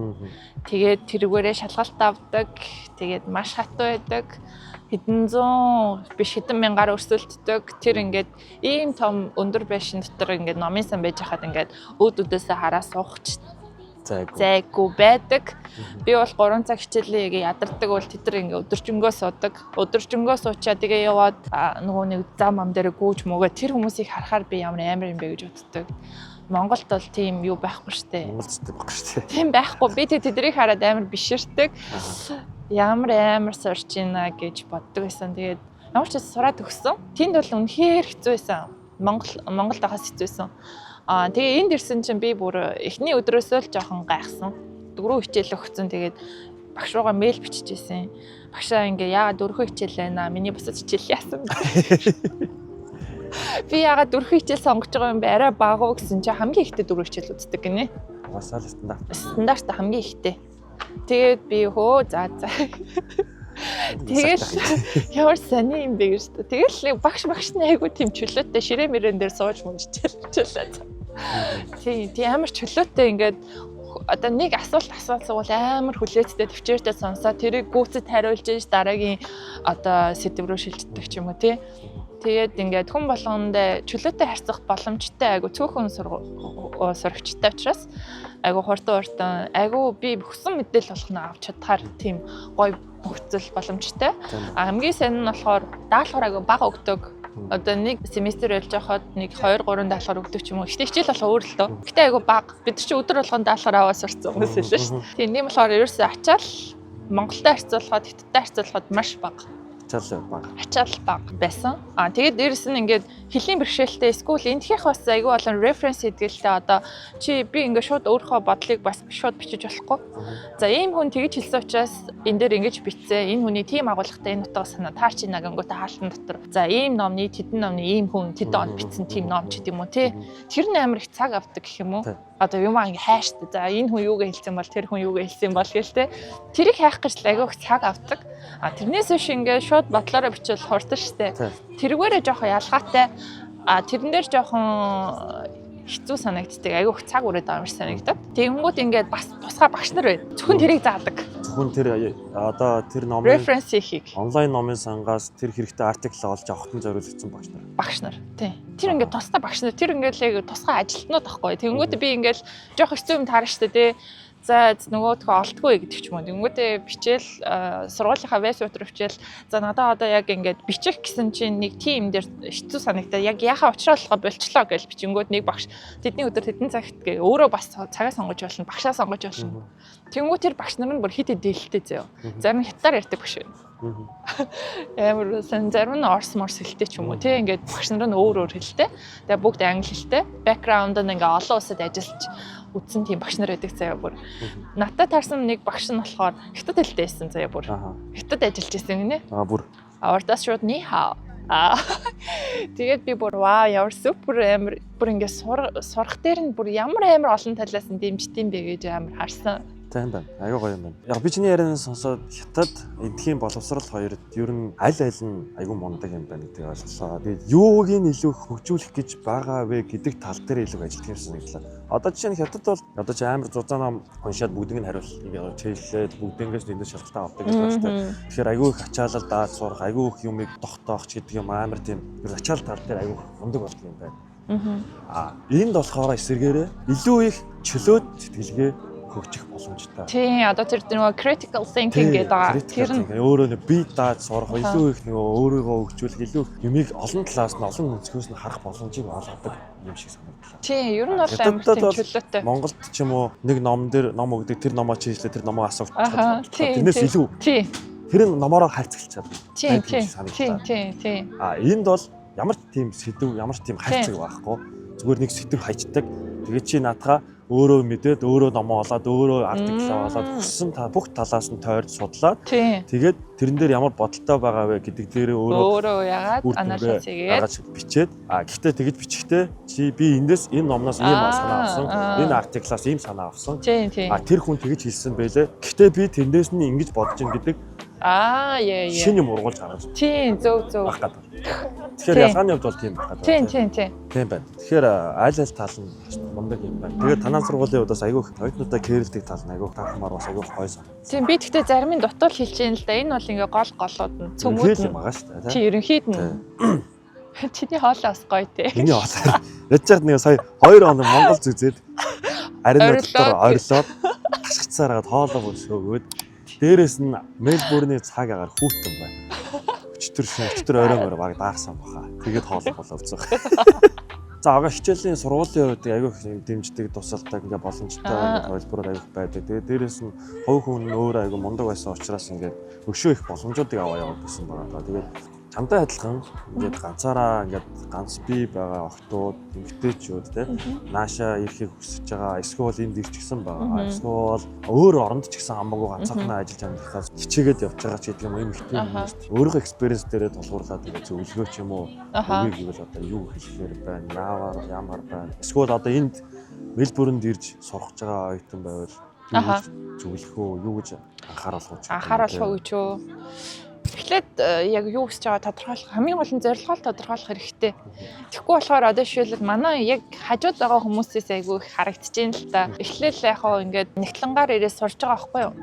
Тэгээд тэрүүгээрээ шалгалт авдаг. Тэгээд маш хатуу байдаг. Хэдэн зуун биш хэдэн мянгаар өрсөлддөг. Тэр ингээд ийм том өндөр байшин дотор ингээд номын сан байж хахад ингээд өөд өдөөсөө хараа суух зайгүй байдаг. Би бол 3 цаг хичээлээ ядардаг бол тэд нар ингээ өдөржингөө суудаг. Өдөржингөө суучаа тэгээ яваад нөгөө нэг зам ам дээр гүйж мөгөө тэр хүмүүсийг харахаар би ямар амар юм бэ гэж боддог. Монголд бол тийм юу байхгүй штэ. Монголд тийм байхгүй штэ. Тийм байхгүй. Би тэднийг хараад амар биширдэг. Ямар амар сурч ийна гэж боддог байсан. Тэгээд ямар ч сураад өгсөн. Тэнд бол үнэхээр хэцүү байсан. Монголд байхаас хэцүү байсан. Тэгээ энд ирсэн чинь би бүр эхний өдрөөсөө л жоохон гайхсан. 4 хичээл өгсөн. Тэгээд багш руугаа мэйл биччихсэн. Багшаа ингээ яагаад 4 хичээл байна? Миний бусад хичээл яасан бэ? Би яагаад 4 хичээл сонгож байгаа юм бэ? Арай бага уу гэсэн чинь хамгийн ихтэй 4 хичээл үздэг гинэ. Угаасаа л стандарт. Стандарт хамгийн ихтэй. Тэгээд би хөө за. Тэгэл ямар сони юм бэ гэж. Тэгэл багш нь айгүй тийм чөлөөтэй ширээ мөрөн дээр сууж мөн хичээлээ. Тийм амар чөлөөтэй ингээд одоо нэг асуулт асуусан амар хүлээцтэй төвчээртэй сонсоо тэрийг гүйцэд хариулж иж дараагийн одоо сэдв рүү шилждэг ч юм уу тий. Тэгээд ингээд хүн болгондоо чөлөөтэй харьцах боломжтой, айгу цөөхөн сурагчтай учраас айгу хурдан хурдан, айгу би хүссэн мэдээлэл болгоно авч чадхаар тийм гоё нөхцөл боломжтой. А хамгийн сайн нь болохоор даалгавар айгу бага өгдөг. Одоо нэг семестр болж байхад нэг 2 3 даалгавар өгдөг ч юм уу. Гэтэ хичээл болохоор өөр л дөө. Гэтэ айгу бага. Бид нар чи өдөр болгон даалгавар аваад сурцсан хүмүүс хэлсэн шүү дээ. Тийм, тийм болохоор ерөөсөө ачаал Монголтой харьцуулахад, Хятадтай харьцуулахад маш бага. Ачаал бага. Ачаал бага байсан. А тэгээд дээрэс нь ингээд хөлийн бэрхшээлтэй эсвэл эндхийнх бас айгүй олон reference хийдэг л дээ. Одоо чи би ингээд шууд өөрийнхөө бодлыг бас шууд бичиж болохгүй. За, ийм хүн тэгж хэлсэн учраас энэ дээр ингэж бичсэн. Энэ хүний тийм агуулгатай, энэ утга санаа таарч ийна гингүүтээ хаалтан дотор. За, ийм номны тэдэн номны ийм хүн тэдэн онд бичсэн тийм ном ч гэдэм юм уу, тий. Тэр нь амар их цаг авдаг гэх юм уу. Одоо юм аа ингээ хайштай. За, энэ хүн юугээ хэлсэн бол, тэр хүн юугээ хэлсэн бол гээл те. Тэрийг хайх гэж л айгүй их цаг авдаг. А тэрнээс биш ингээ шууд бодлороо бичвэл хурдан штэ. Тэргээрээ жоохон ялгаатай. А тэрэн дээр жоохон хэцүү санагддаг. Айгүй их цаг үрээд байгаа юм шиг санагдаад. Тэгэнгүүт ингээд бас тусгай багш нар байна. Зөвхөн тэрийг заадаг. Зөвхөн тэр одоо тэр номын Reference хийхийг. Онлайн номын сангаас тэр хэрэгтэй article олж авахт нь зориулагдсан багш нар. Багш нар. Тийм. Тэр ингээд тусдаа багш нар. Тэр ингээд л яг тусгай ажилтнууд байхгүй. Тэгэнгүүт би ингээд жоох хэцүү юм таарна штэ, тий. За, нөгөөдхөө олдгүй гэдэг ч юм уу. Тэнгүүтээ бичээл, сургуулийнхаа вебсайт руу бичээл, за, надаа одоо яг ингээд бичих гэсэн чинь нэг тийм дээр хэцүү санагдаа. Яг яхаа учраа болохоо болчлоо гэж бичингүүд нэг багш тэдний өдөр тэдэн цагт гэ өөрөө бас цагаа сонгож болно, багшаа сонгож болно. Тэнгүү тэр багш нар нь бүр хит хит дэлтэй заяа. Зарим нь хятадаар ярьдаг багш байна. Амар сан, зарим нь орс морс хэлтэй ч юм уу, тий, ингээд багш нар нь өөр өөр хэлтэй. Тэгээ бүгд англи хэлтэй. Background нь ингээ олон улсад ажиллаж үзсэн тийм багш нар байдаг заяа бүр. Надтай таарсан нэг багш нь болохоор хятад хэлтэй байсан заяа бүр. Хятад ажиллаж байсан гинэ. Аа, бүр. А урдаас шууд 你好. Аа, тэгээд би бүр вау, ямар супер амар бүр ингээ сурах дээр нь бүр ямар амар олон талаас нь дэмждэм бэ гэж амар харсан. Тийм байна. Аюу гоё юм байна. Яг би чиний ярианаас сонсоод хятад эндхийн боловсрал хоёрод ер нь аль аль нь аюу мундаг юм байна гэдгийг ойлголоо. Тэгээд юуг нь илүү хөгжүүлэх гэж байгаа вэ гэдэг тал дээр илүү ажиллах юм санагдлаа. Одоо жишээ нь хятад бол одоо чи амар зузаан ном уншаад бүгдийг нь хариул ингээ чийллээд бүгднгээс эндээс шалгалтаа авдаг гэж байна шүү дээ. Тэгэхээр аюу их ачаалал дааж сурах, аюу их юмыг тогтоох ч гэдэг юм, амар тийм ер ачаал тал дээр аюу мундаг болдог юм байна. А энд болохоор эсэргээрээ илүү их чөлөөт сэтгэлгээ хөгжих боломжтой. Тийм, одоо тэр нөгөө critical thinking гэдэг байгаа. Тэр нь өөрөө нэг бие дааж сурах, илүү их нөгөө өөрийгөө хөгжүүлэх, илүү их юмыг олон талаас нь, олон өнцгөөс нь харах боломжийг олгодог юм шиг санагдлаа. Тийм, ер нь бол амар тийм чөлөөтэй. Монголд ч юм уу нэг ном дээр ном өгдөг, тэр номоо чийжлээ, тэр номоо асуух. Тэрнээс илүү. Тэр нь номороо хайрцагчаад. Тийм. А энд бол ямар ч тийм сэдв, ямар ч тийм хайрцаг байхгүй. Зүгээр нэг сэдв хайчдаг. Тэгээ чи наадхаа өөрөө мэдээд, өөрөө номоо олоод, өөрөө article аа олоод, хүссэн та бүх талаас нь тойрж судлаад, тэгээд тэрэн дээр ямар бодолтой байгаа вэ гэдэг дээрээ өөрөө өөрөө яагаад анализ хийгээд гаргаж бичээд, а гэхдээ тэгэж бичихдээ чи би эндээс, энэ номноос ийм санаа авсан, энэ article аас ийм санаа авсан, а тэр хүн тэгэж хэлсэн байлээ, гэхдээ би тэндээс нь ингэж бодож ин гэдэг Аа, яа яа. шинэ юм ургуулж гаргаж Тийм, зөв зөв. байх гэдэг. Тэгэхээр ялгааны хувьд бол тийм байх гэдэг. Тийм. Тийм байна. Тэгэхээр аль аль тал нь мундаг юм байна. Тэгээд танаа сургуулийн хувьд бас айгүй их оюутнуудаа care лдэг тал нь айгүй таахмаар бас айгүй гоё сан. Тийм, би тэгтээ зарим нь дутуул хэлж юм л да. Энэ бол ингээ гол голууд нь цөмүүд нь байгаа шүү дээ. Тий, ерөнхийд нь. Чиний хоолой бас гоё те. Миний хоолой. Ядж яхад нэг сая 2 хоног Монгол зүзээд ариун дотор орилоод ташгацсаар хагаад хоолой бүр сөөгөөд, дээрэс нь Мельбурний цаг агаар хүүтэн байна. Өчтөр шин өчтөр орой морой баг даарсан баха. Тэгээд хоолой болоо үзэх. За, ага хичээлийн сургуулийн хувьд айгүй их юм дэмждэг, тусалдаг, ингээ боломжтой ингээ хувилбарууд айгүй их байдаг. Тэгээд дээрэс нь хувь хүн нь өөрөө айгүй мундаг байсан учраас ингээд өшөө их боломжуудыг аваа яваад байсан байгаа. Тэгээд чамтай адилхан ингээд ганцаараа, ингээд ганц бие байгаа охтууд, эмэгтэйчүүд те, наашаа ирэхийг хүсэж байгаа, эсвэл энд ирчихсэн байгаа, эсвэл өөр оронд ч гэсэн хамаагүй ганцаархнаа ажиллаж амьдрахаас хичээгээд явж байгаа ч гэдэг юм, эмэгтэй хүмүүст өөрийнхөө experience дээрээ тулгуурлаад ингээд зөвлөгөө ч юм уу өгье гэвэл одоо юу хэлэхээр байна, яавар ямар байна, эсвэл одоо энд Мельбурнд ирж сурах гэж байгаа оюутан байвал юу гэж зөвлөх үү, юу гэж анхааруулах уу? Анхааруулах уу гэж үү? Эхлээд яг юу хүсэж байгаа тодорхойлох, хамгийн гол нь зорилгоо тодорхойлох хэрэгтэй. Тэгэхгүй болохоор одоо жишээлбэл манай яг хажууд байгаа хүмүүсээс айгүй их харагдаж байна л та. Эхлээл яг хаа ингээд нэгтлангаар ирээ сурж байгаа байхгүй юу?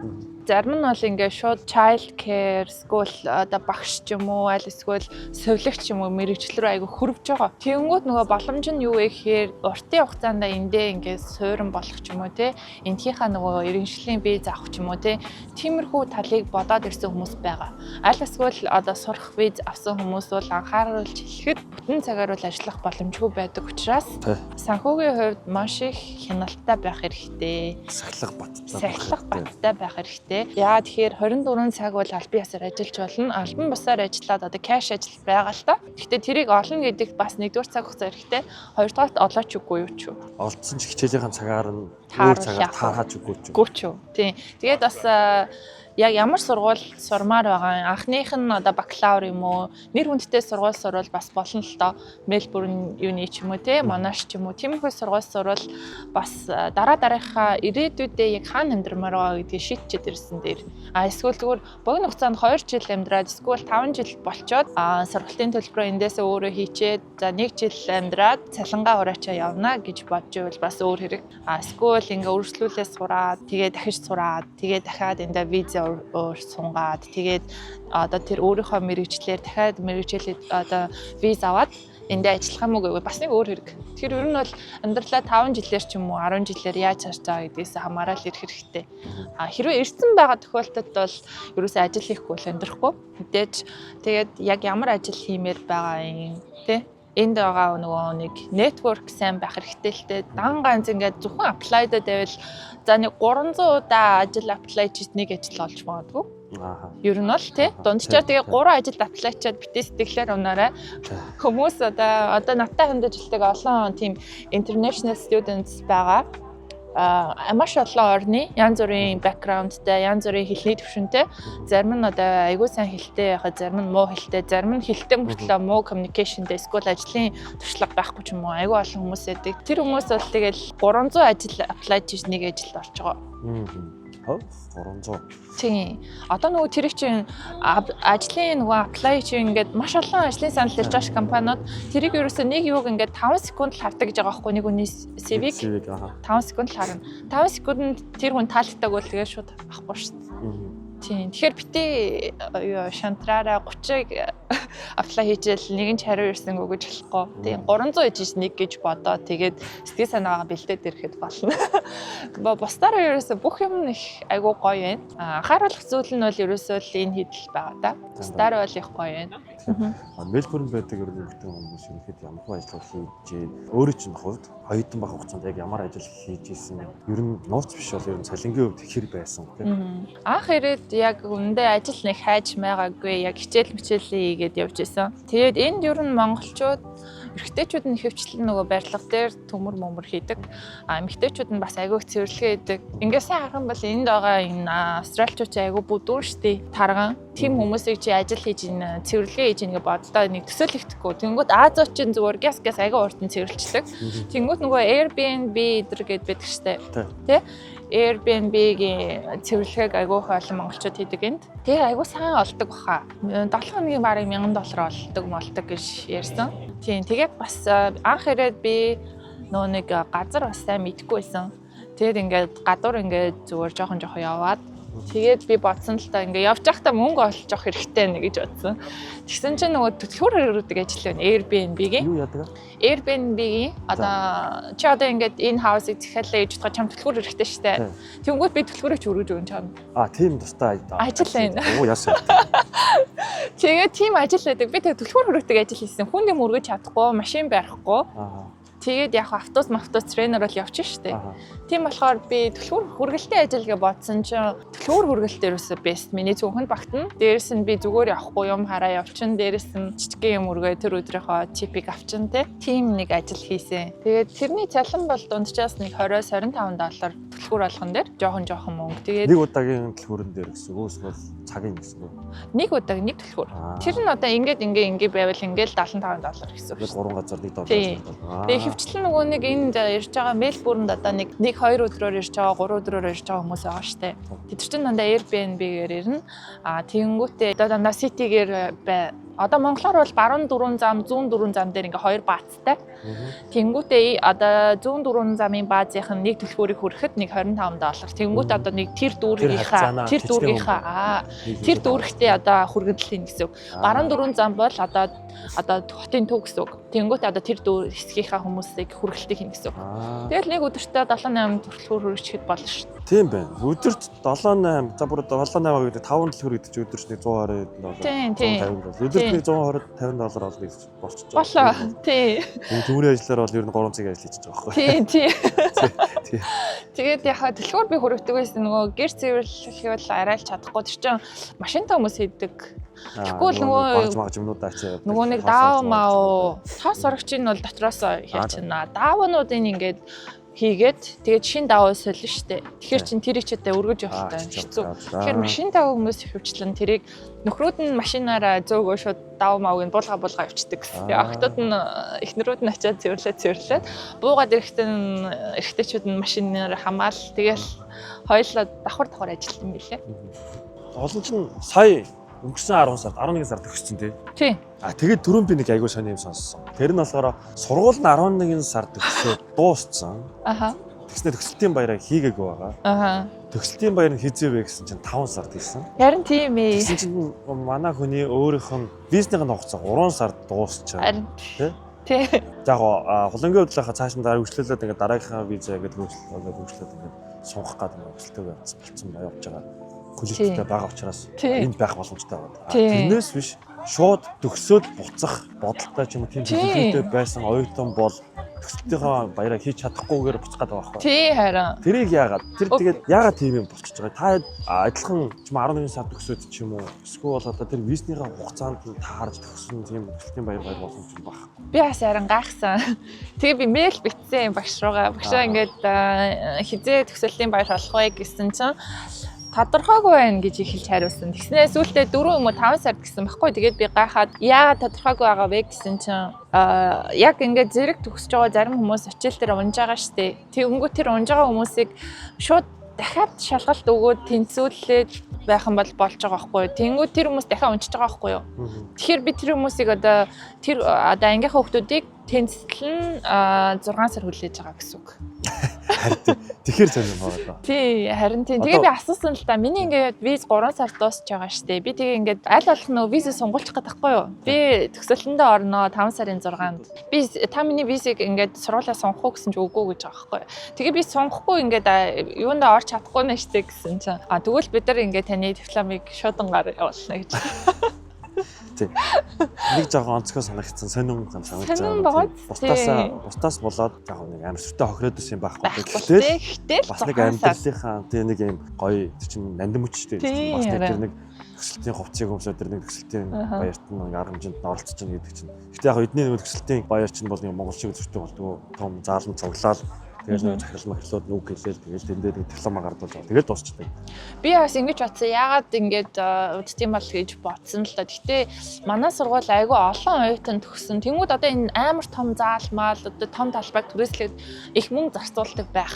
Зарим нь бол ингээд шууд child care, school одоо багш ч юм уу, аль эсвэл сувилагч юм уу мэргэжил рүү айгүй хөрвж байгаа. Тэгэнгүүт нөгөө боломж нь юу вэ гэхээр уртын хугацаанд эндээ ингээд суурин болох ч юм уу, те, эндхийнхаа нөгөө иргэншлийн виз авах ч юм уу, те, тиймэрхүү талыг бодоод ирсэн хүмүүс байгаа. Аль эсвэл одоо сурах виз авсан хүмүүс бол анхааруулж хэлэхэд бүтэн цагаар бол ажиллах боломжгүй байдаг учраас санхүүгийн хувьд маш их хяналттай байх хэрэгтэй. Сахилга баттай. Сахилга баттай байх хэрэгтэй. Яа тэгэхээр 24 цаг бол албан ёсоор ажиллаж болно. Албан бусаар ажиллаад одоо cash ажил байгаа л та. Гэхдээ тэрийг олно гэдэг бас нэгдүгээр цаг хугацаа хэрэгтэй. Хоёрдугаарт олооч үгүй юу ч юу. Олдсон ч хичээлийнхэн цагаар нь өөр цагаар таархаач үгүй ч юу. Үгүй ч юу. Тийм. Тэгээд бас яг ямар сургууль сурмаар байгаа юм. Анхных нь одоо бакалавр юм уу, нэр хүндтэй сургууль сурвал бас болно л доо. Мельбурн юуны ч юм уу, те, Монаш ч юм уу. Тиймэрхүү сургууль сурвал бас дараа дараагийнхаа ирээдүйдээ яг хаана амьдрмаар байгаа гэдгийг шийдчихэд ирсэн дээр. А эсвэл зүгээр богино хугацаанд 2 жил амьдраад, эсвэл 5 жил болчоод сургалтын төлбөрөө эндээсээ өөрөө хийчээд, за 1 жил амьдраад цалингаа хураачаа явна гэж бодож байвал бас өөр хэрэг. А эсвэл ингээ өргөжлүүлээ сураад, тэгээ дахиж сураад, тэгээ дахиад эндээ виза өөр сунгаад, тэгээд одоо тэр өөрийнхөө мэргэжлээр дахиад мэргэжлээ одоо виз аваад эндээ ажиллах юм уу гэвэл бас нэг өөр хэрэг. Тэгэхээр ер нь бол амьдралаа 5 жилээр ч юм уу, 10 жилээр яаж харж байгаа гэдгээс хамаарал ирэх хэрэгтэй. А хэрвээ ирсэн байгаа тохиолдолд бол ерөөсөө ажил хийхгүй бол амьдрахгүй. Мэдээж тэгээд яг ямар ажил хиймээр байгаа юм, тэ, энд байгаа нөгөө нэг network сайн байх хэрэгтэй л дээ. Дан ганц ингээд зөвхөн apply даад байвал за нэг 300 удаа ажил apply хийж нэг ажил олж магадгүй. Ер нь бол тий дунджаар тэгээ 3 ажилд apply чаад битээ сэтгэлээр унаарай. Хүмүүс одоо надтай хамт ажилладаг олон тийм international students байгаа, маш олон орны янз бүрийн background тай, янз бүрийн хэлний түвшинтэй. Зарим нь одоо айгүй сайн хэлтэй байхад, зарим нь муу хэлтэй, зарим нь хэлтэй мөртлөө муу communication тэй, эсвэл ажлын туршлага байхгүй ч юм уу. Айгүй олон хүмүүс байдаг. Тэр хүмүүс бол тэгэл 300 ажил apply хийж нэг ажилд орж байгаа. 300. Тийм. Одоо нөгөө тэр чинь ажлын нөгөө apply чинь ингээд маш олон ажлын санал ирж байгаа ш компаниуд тэрийг ерөөсөө нэг юуг ингээд 5 секунд л хардаг гэж байгаа байхгүй, нэг хүний CV-г 5 секунд л харна. 5 секундэд тэр хүн таалагддаг бол тэгээд шууд авахгүй шүү дээ. Тийм. Тэгэхээр битээ юу шантраараа 30-ыг apply хийжэл нэг нь ч хариу ирсэнгүй гэж болохгүй. Тийм, 300 ижиж нэг гэж бодоо. Тэгээд сэтгэл санаагаа бэлдээд ирэхэд болно. Бусдаараа ерөөсө бүх юм их айгуу гоё байна. Анхааруулах зүйл нь бол ерөөсөө л энэ хэдэл байгаа да. Бусдаараа бол их гоё байна. Мельбурн байдаг ер нь эрэгтэй хүмүүс ерөнхийдөө ямар хөө ажил хийж, өөрөө чинь хувьд оюутан байх хугацаанд яг ямар ажил хийж исэн, ер нь нууц биш бол ер нь цалингийн хувьд хэр байсан, тийм? Анх ирээд яг үндэ ажил нэг хайж байгаагүй, яг хичээл мичээлээ хийгээд явж исэн. Тэгээд энд ер нь монголчууд эрэгтэйчүүд нь ихэвчлэн нөгөө барилга дээр төмөр мөмөр хийдэг. А эмэгтэйчүүд нь бас айгүй цэвэрлэгээ хийдэг. Ингээд сайн харах юм бол энд байгаа энэ австралчууд чи айгүй бүдүүн штий тарган. Тим хүмүүсийг чи ажил хийж ийн, цэвэрлэгээ хийж ийн гэж бодлоо нэг төсөөлөгдөхгүй. Тэнгүүт Азууд чинь зүгээр гяс гяс айгүй уртан цэвэрлждэг. Тэнгүүт нөгөө Airbnb эдэр гээд байдаг штэ. Тэ? Airbnb-гийн цэвэрлэгээг айгүй их олон монголчууд хийдэг энд. Тэгээ айгүй сайн олдог баха. 7 хоногийн барыг 1000 доллар олдог молдог гэж ярьсан. Тийм, тэгээд бас анх ирээд би нөгөө нэг газар бас сайн мэдэхгүй байсан. Тэгээд ингээд гадуур ингээд зүгээр жоохон жоохон яваад, тэгээд би бодсон л та, ингээ явж байхдаа мөнгө олж явах хэрэгтэй нэ гэж бодсон. Тэгсэн чинь нөгөө түлхүүр өрөөдөг ажил байна. Airbnb-гийн. Юу яадаг? Airbnb-гийн одоо чи одоо ингээд энэ house ыг захиалаа гэж бодоход чам түлхүүр хэрэгтэй шүү дээ. Тэнгүүт би түлхүүрээ ч өргөж өгөн чам. А, тийм тустай ажил байна. Оо, яасан. Тэгээд тийм ажил байдаг. Би тэгээд түлхүүр өргөдөг ажил хийсэн. Хүн юм өргөж чадахгүй, машин барихгүй. Тэгээд яг автобус автобус тренер бол явчих штэ. Тийм болохоор би түлхүүр хүргэлтийн ажил гэж бодсон чинь түлхүүр хүргэлт ерөөсөө best миний зөвхөн багтана. Дээрэс нь би зүгээр явахгүй юм хараа явчин. Дээрэс нь жижигхэн юм өргөө тэр өдрийнхөө tip ийг авчин те. Тийм нэг ажил хийсэн. Тэгээд тэрний цалин бол дунджаас нэг 20-25 доллар түлхүүр болгон дээр жоохон жоохон мөнгө. Тэгээд нэг удаагийн түлхүүрэн дээр гэсэн үг үү? Эсвэл цагийн гэсэн үү? Нэг удааг нэг түлхүүр. Тэр нь одоо ингээд ингээ ингээ байвал ингээл 75 доллар гэсэн үг Тэгээд шүү. гурван газар 1 доллар. Тийм. Тэгээ хөвчлэн нөгөө нэг энд ирж байгаа Мельбурнд одоо нэг нэг хоёр өдрөөр ирж байгаа, гурван өдрөөр ирж байгаа хүмүүс байгаа штэ. Тэд чинь дандаа Airbnb-гээр ирнэ. А тэгэнгүүтээ одоо дандаа City-гээр бай. Одоо монголоор бол баруун дөрвөн зам, зүүн дөрвөн зам дээр ингээ хоёр баазтай. Тэнгүүтээ одоо зүүн дөрвөн замын баазынх нь нэг түлхүүрийг хүрэхэд нэг 25 доллар. Тэнгүүт одоо нэг тэр дүүргийнхаа тэр дүүргийнхаа тэр дүүрэгтээ одоо хүргэнтэл хийнэ гэсэн үг. Баруун дөрвөн зам бол одоо хотын төв гэсэн үг. Тэнгүүт одоо тэр дүүр хэсгийнхаа хүмүүсийг хүргэлтийг хийнэ гэсэн үг. Тэгэл нэг өдөртөө 7 8 түлхүүр хүргэчихэд болно шүү дээ. Тийм байна. Өдөрт 7 8 за бүр 7 8 гэдэг 5 түлхүүр гэдэг чинь өдөрт нэг 120 доллар. Тийм тийм. 150 доллар. Өдөрт нэг 120 50 доллар олно гэж болчихж байгаа. Болоо. Тийм. Энэ төмрийн ажиллаар бол ер нь 3 цаг ажил хийж байгаа байхгүй. Тийм тийм. Тэгээд яхаа түлхүүр би хүргэдэг байсан, нөгөө гэр цэвэрлэх бол арай л чадахгүй. Тэр чинь машинтай хүмүүс хийдэг. Тэгэхгүй л нөгөө багж магж юмнуудаа ачаа. Нөгөө нэг даав маа тоос орогчийн бол дотроос хийчихнэ. Даавнуудын ингээд хийгээд тэгээд шин даваа солино штэ. Тэгэхээр чин тэрийг ч одоо өргөж явахтай хэцүү. Тэгэхээр машинтай хүмүүс хөвчлэн тэрийг нөхрүүд нь машинаараа зөөгөө шууд дав мавг нь буулга буулга явчихдаг гэсэн. Тэгээ охтууд нь эхнэрүүд нь очиад цэвэрлээд цэвэрлээд буугаад ирэхдээ нь эрэгтэйчүүд нь машинаар хамаал тэгэл хоёулаа давхар давхар ажилласан юм билээ. Олон чинь сая өнгөрсөн 10 сард 11 сард төгссөн тий. Тий. А тэгээд түрүүн би нэг айгүй сони юм сонссон. Тэр нь болохоор сургууль нь 11 сард төгсөөд дууссан. Аха. Тэгснэ төгсөлтийн баяраа хийгээгүй байгаа. Аха. Төгсөлтийн баяр нь хизээ вэ гэсэн чинь 5 сард хийсэн. Харин тийм ээ. Тэгсэн чинь манай хүний өөрийнх нь визнийх нь хугацаа 3 сард дуусчихав. Харин тий. Тий. За яг хулангийн хувьд л цааш нь дараа хөгжлөлөөд ингээд дараагийнхаа виза ингээд хөгжлөлөөд хөгжлөөд ингээд сунгах гэдэг юм өсөлтөг болцсон явж байгаа хүлээлттэй байгаа учраас энд байх боломжтой байгаа. Тэрнээс биш шууд төгсөөд буцах бодолтой ч юм уу тийм төлөвлөгөөтэй байсан оюутан бол төсөлтийнхөө баяраа хийж чадахгүйгээр буцах гэдэг байгаа байхгүй. Тий харин. Тэрийг яагаад тэр тэгээд яагаад тийм юм болчихж байгаа. Та адилхан ч юм 11 сар төгсөөд ч юм уу эсвэл одоо тэр визнийхээ хугацаанд нь таарж төгсөн тийм төсөлтийн баяр баяр боломж юм баг. Би бас харин гайхсан. Тэгээ би мэйл бичсэн багш руугаа. Багшаа ингээд хизээ төгсөлтийн баяр болох вэ гэсэн чинь тодорхойгүй байна гэж эхэлж хариулсан. Тэгснээ сүүлдээ 4 юм уу 5 сард гэсэн баггүй. Тэгээд би гайхаад яагаад тодорхойгүй байгаа вэ гэсэн чинь яг ингээд зэрэг төгсөж байгаа зарим хүмүүс хичээл дээр унж байгаа штэ. Тэгэнгүүт тэр унж байгаа хүмүүсийг шууд дахиад шалгалт өгөөд тэнцвүүлээд байх юм бол болж байгаа байхгүй юу. Тэнгүүд тэр хүмүүс дахиад унжиж байгаа байхгүй юу. Тэгэхээр би тэр хүмүүсийг одоо тэр одоо ангийнхаа хүмүүсийг тэнцтэл нь 6 сар хүлээж байгаа гэсэн үг. Харин тэгэхээр сонирн байгаа даа. Тий, харин тийм. Тэгээ би асуусан л та. Миний ингээд виз 3 сард дуусч байгаа штэ. Би тэгээ ингээд аль болох нөө визээ сунгуулчих гэдэг байхгүй юу? Би төгсөлтөндөө орноо 5 сарын 6-нд. Би та миний визийг ингээд сургуулаа сунгах уу гэсэн чи үгүй гэж байгаа байхгүй юу? Тэгээ би сунгахгүй ингээд юундаа орч чадахгүй нэ штэ гэсэн чинь. А тэгвэл бид нар ингээд таны дипломыг шуудангаар явуулна гэж. Тий. Нэг жоохон онцгой санагдсан, сонин санагдсан. Сонин байгаа. Бусдаас болоод яг нэг амар сүртэй хохироод исэн юм байхгүй. Гэхдээ бас нэг амьдралынхаа тий нэг юм гоё тэр чинь нандин мөч шүү дээ. Бас нэг тэр нэг төсөлтийн хувцсыг өмсөөд тэр нэг төсөлтийн баярт нь арга хэмжээнд нь оролцож байгаа гэдэг чинь. Гэхдээ яг эдний нэг төсөлтийн баяр чинь бол нэг монгол шиг зүртэй болдгоо. Том заалан цуглаал тэгэл нэг захирал махирлууд нүг хэлээл тэгэл тэндээ нэг диплома гардуул тэгэл дуусчихдаг. Би бас ингэж бодсон. Яагаад ингэж уддсан бол гэж бодсон л да. Гэтэ манай сургууль айгүй олон оюутан төгссөн. Тэнгүүд одоо энэ амар том заал маал одоо том талбайг түрээслээд их мөнгө зарцуулдаг байх.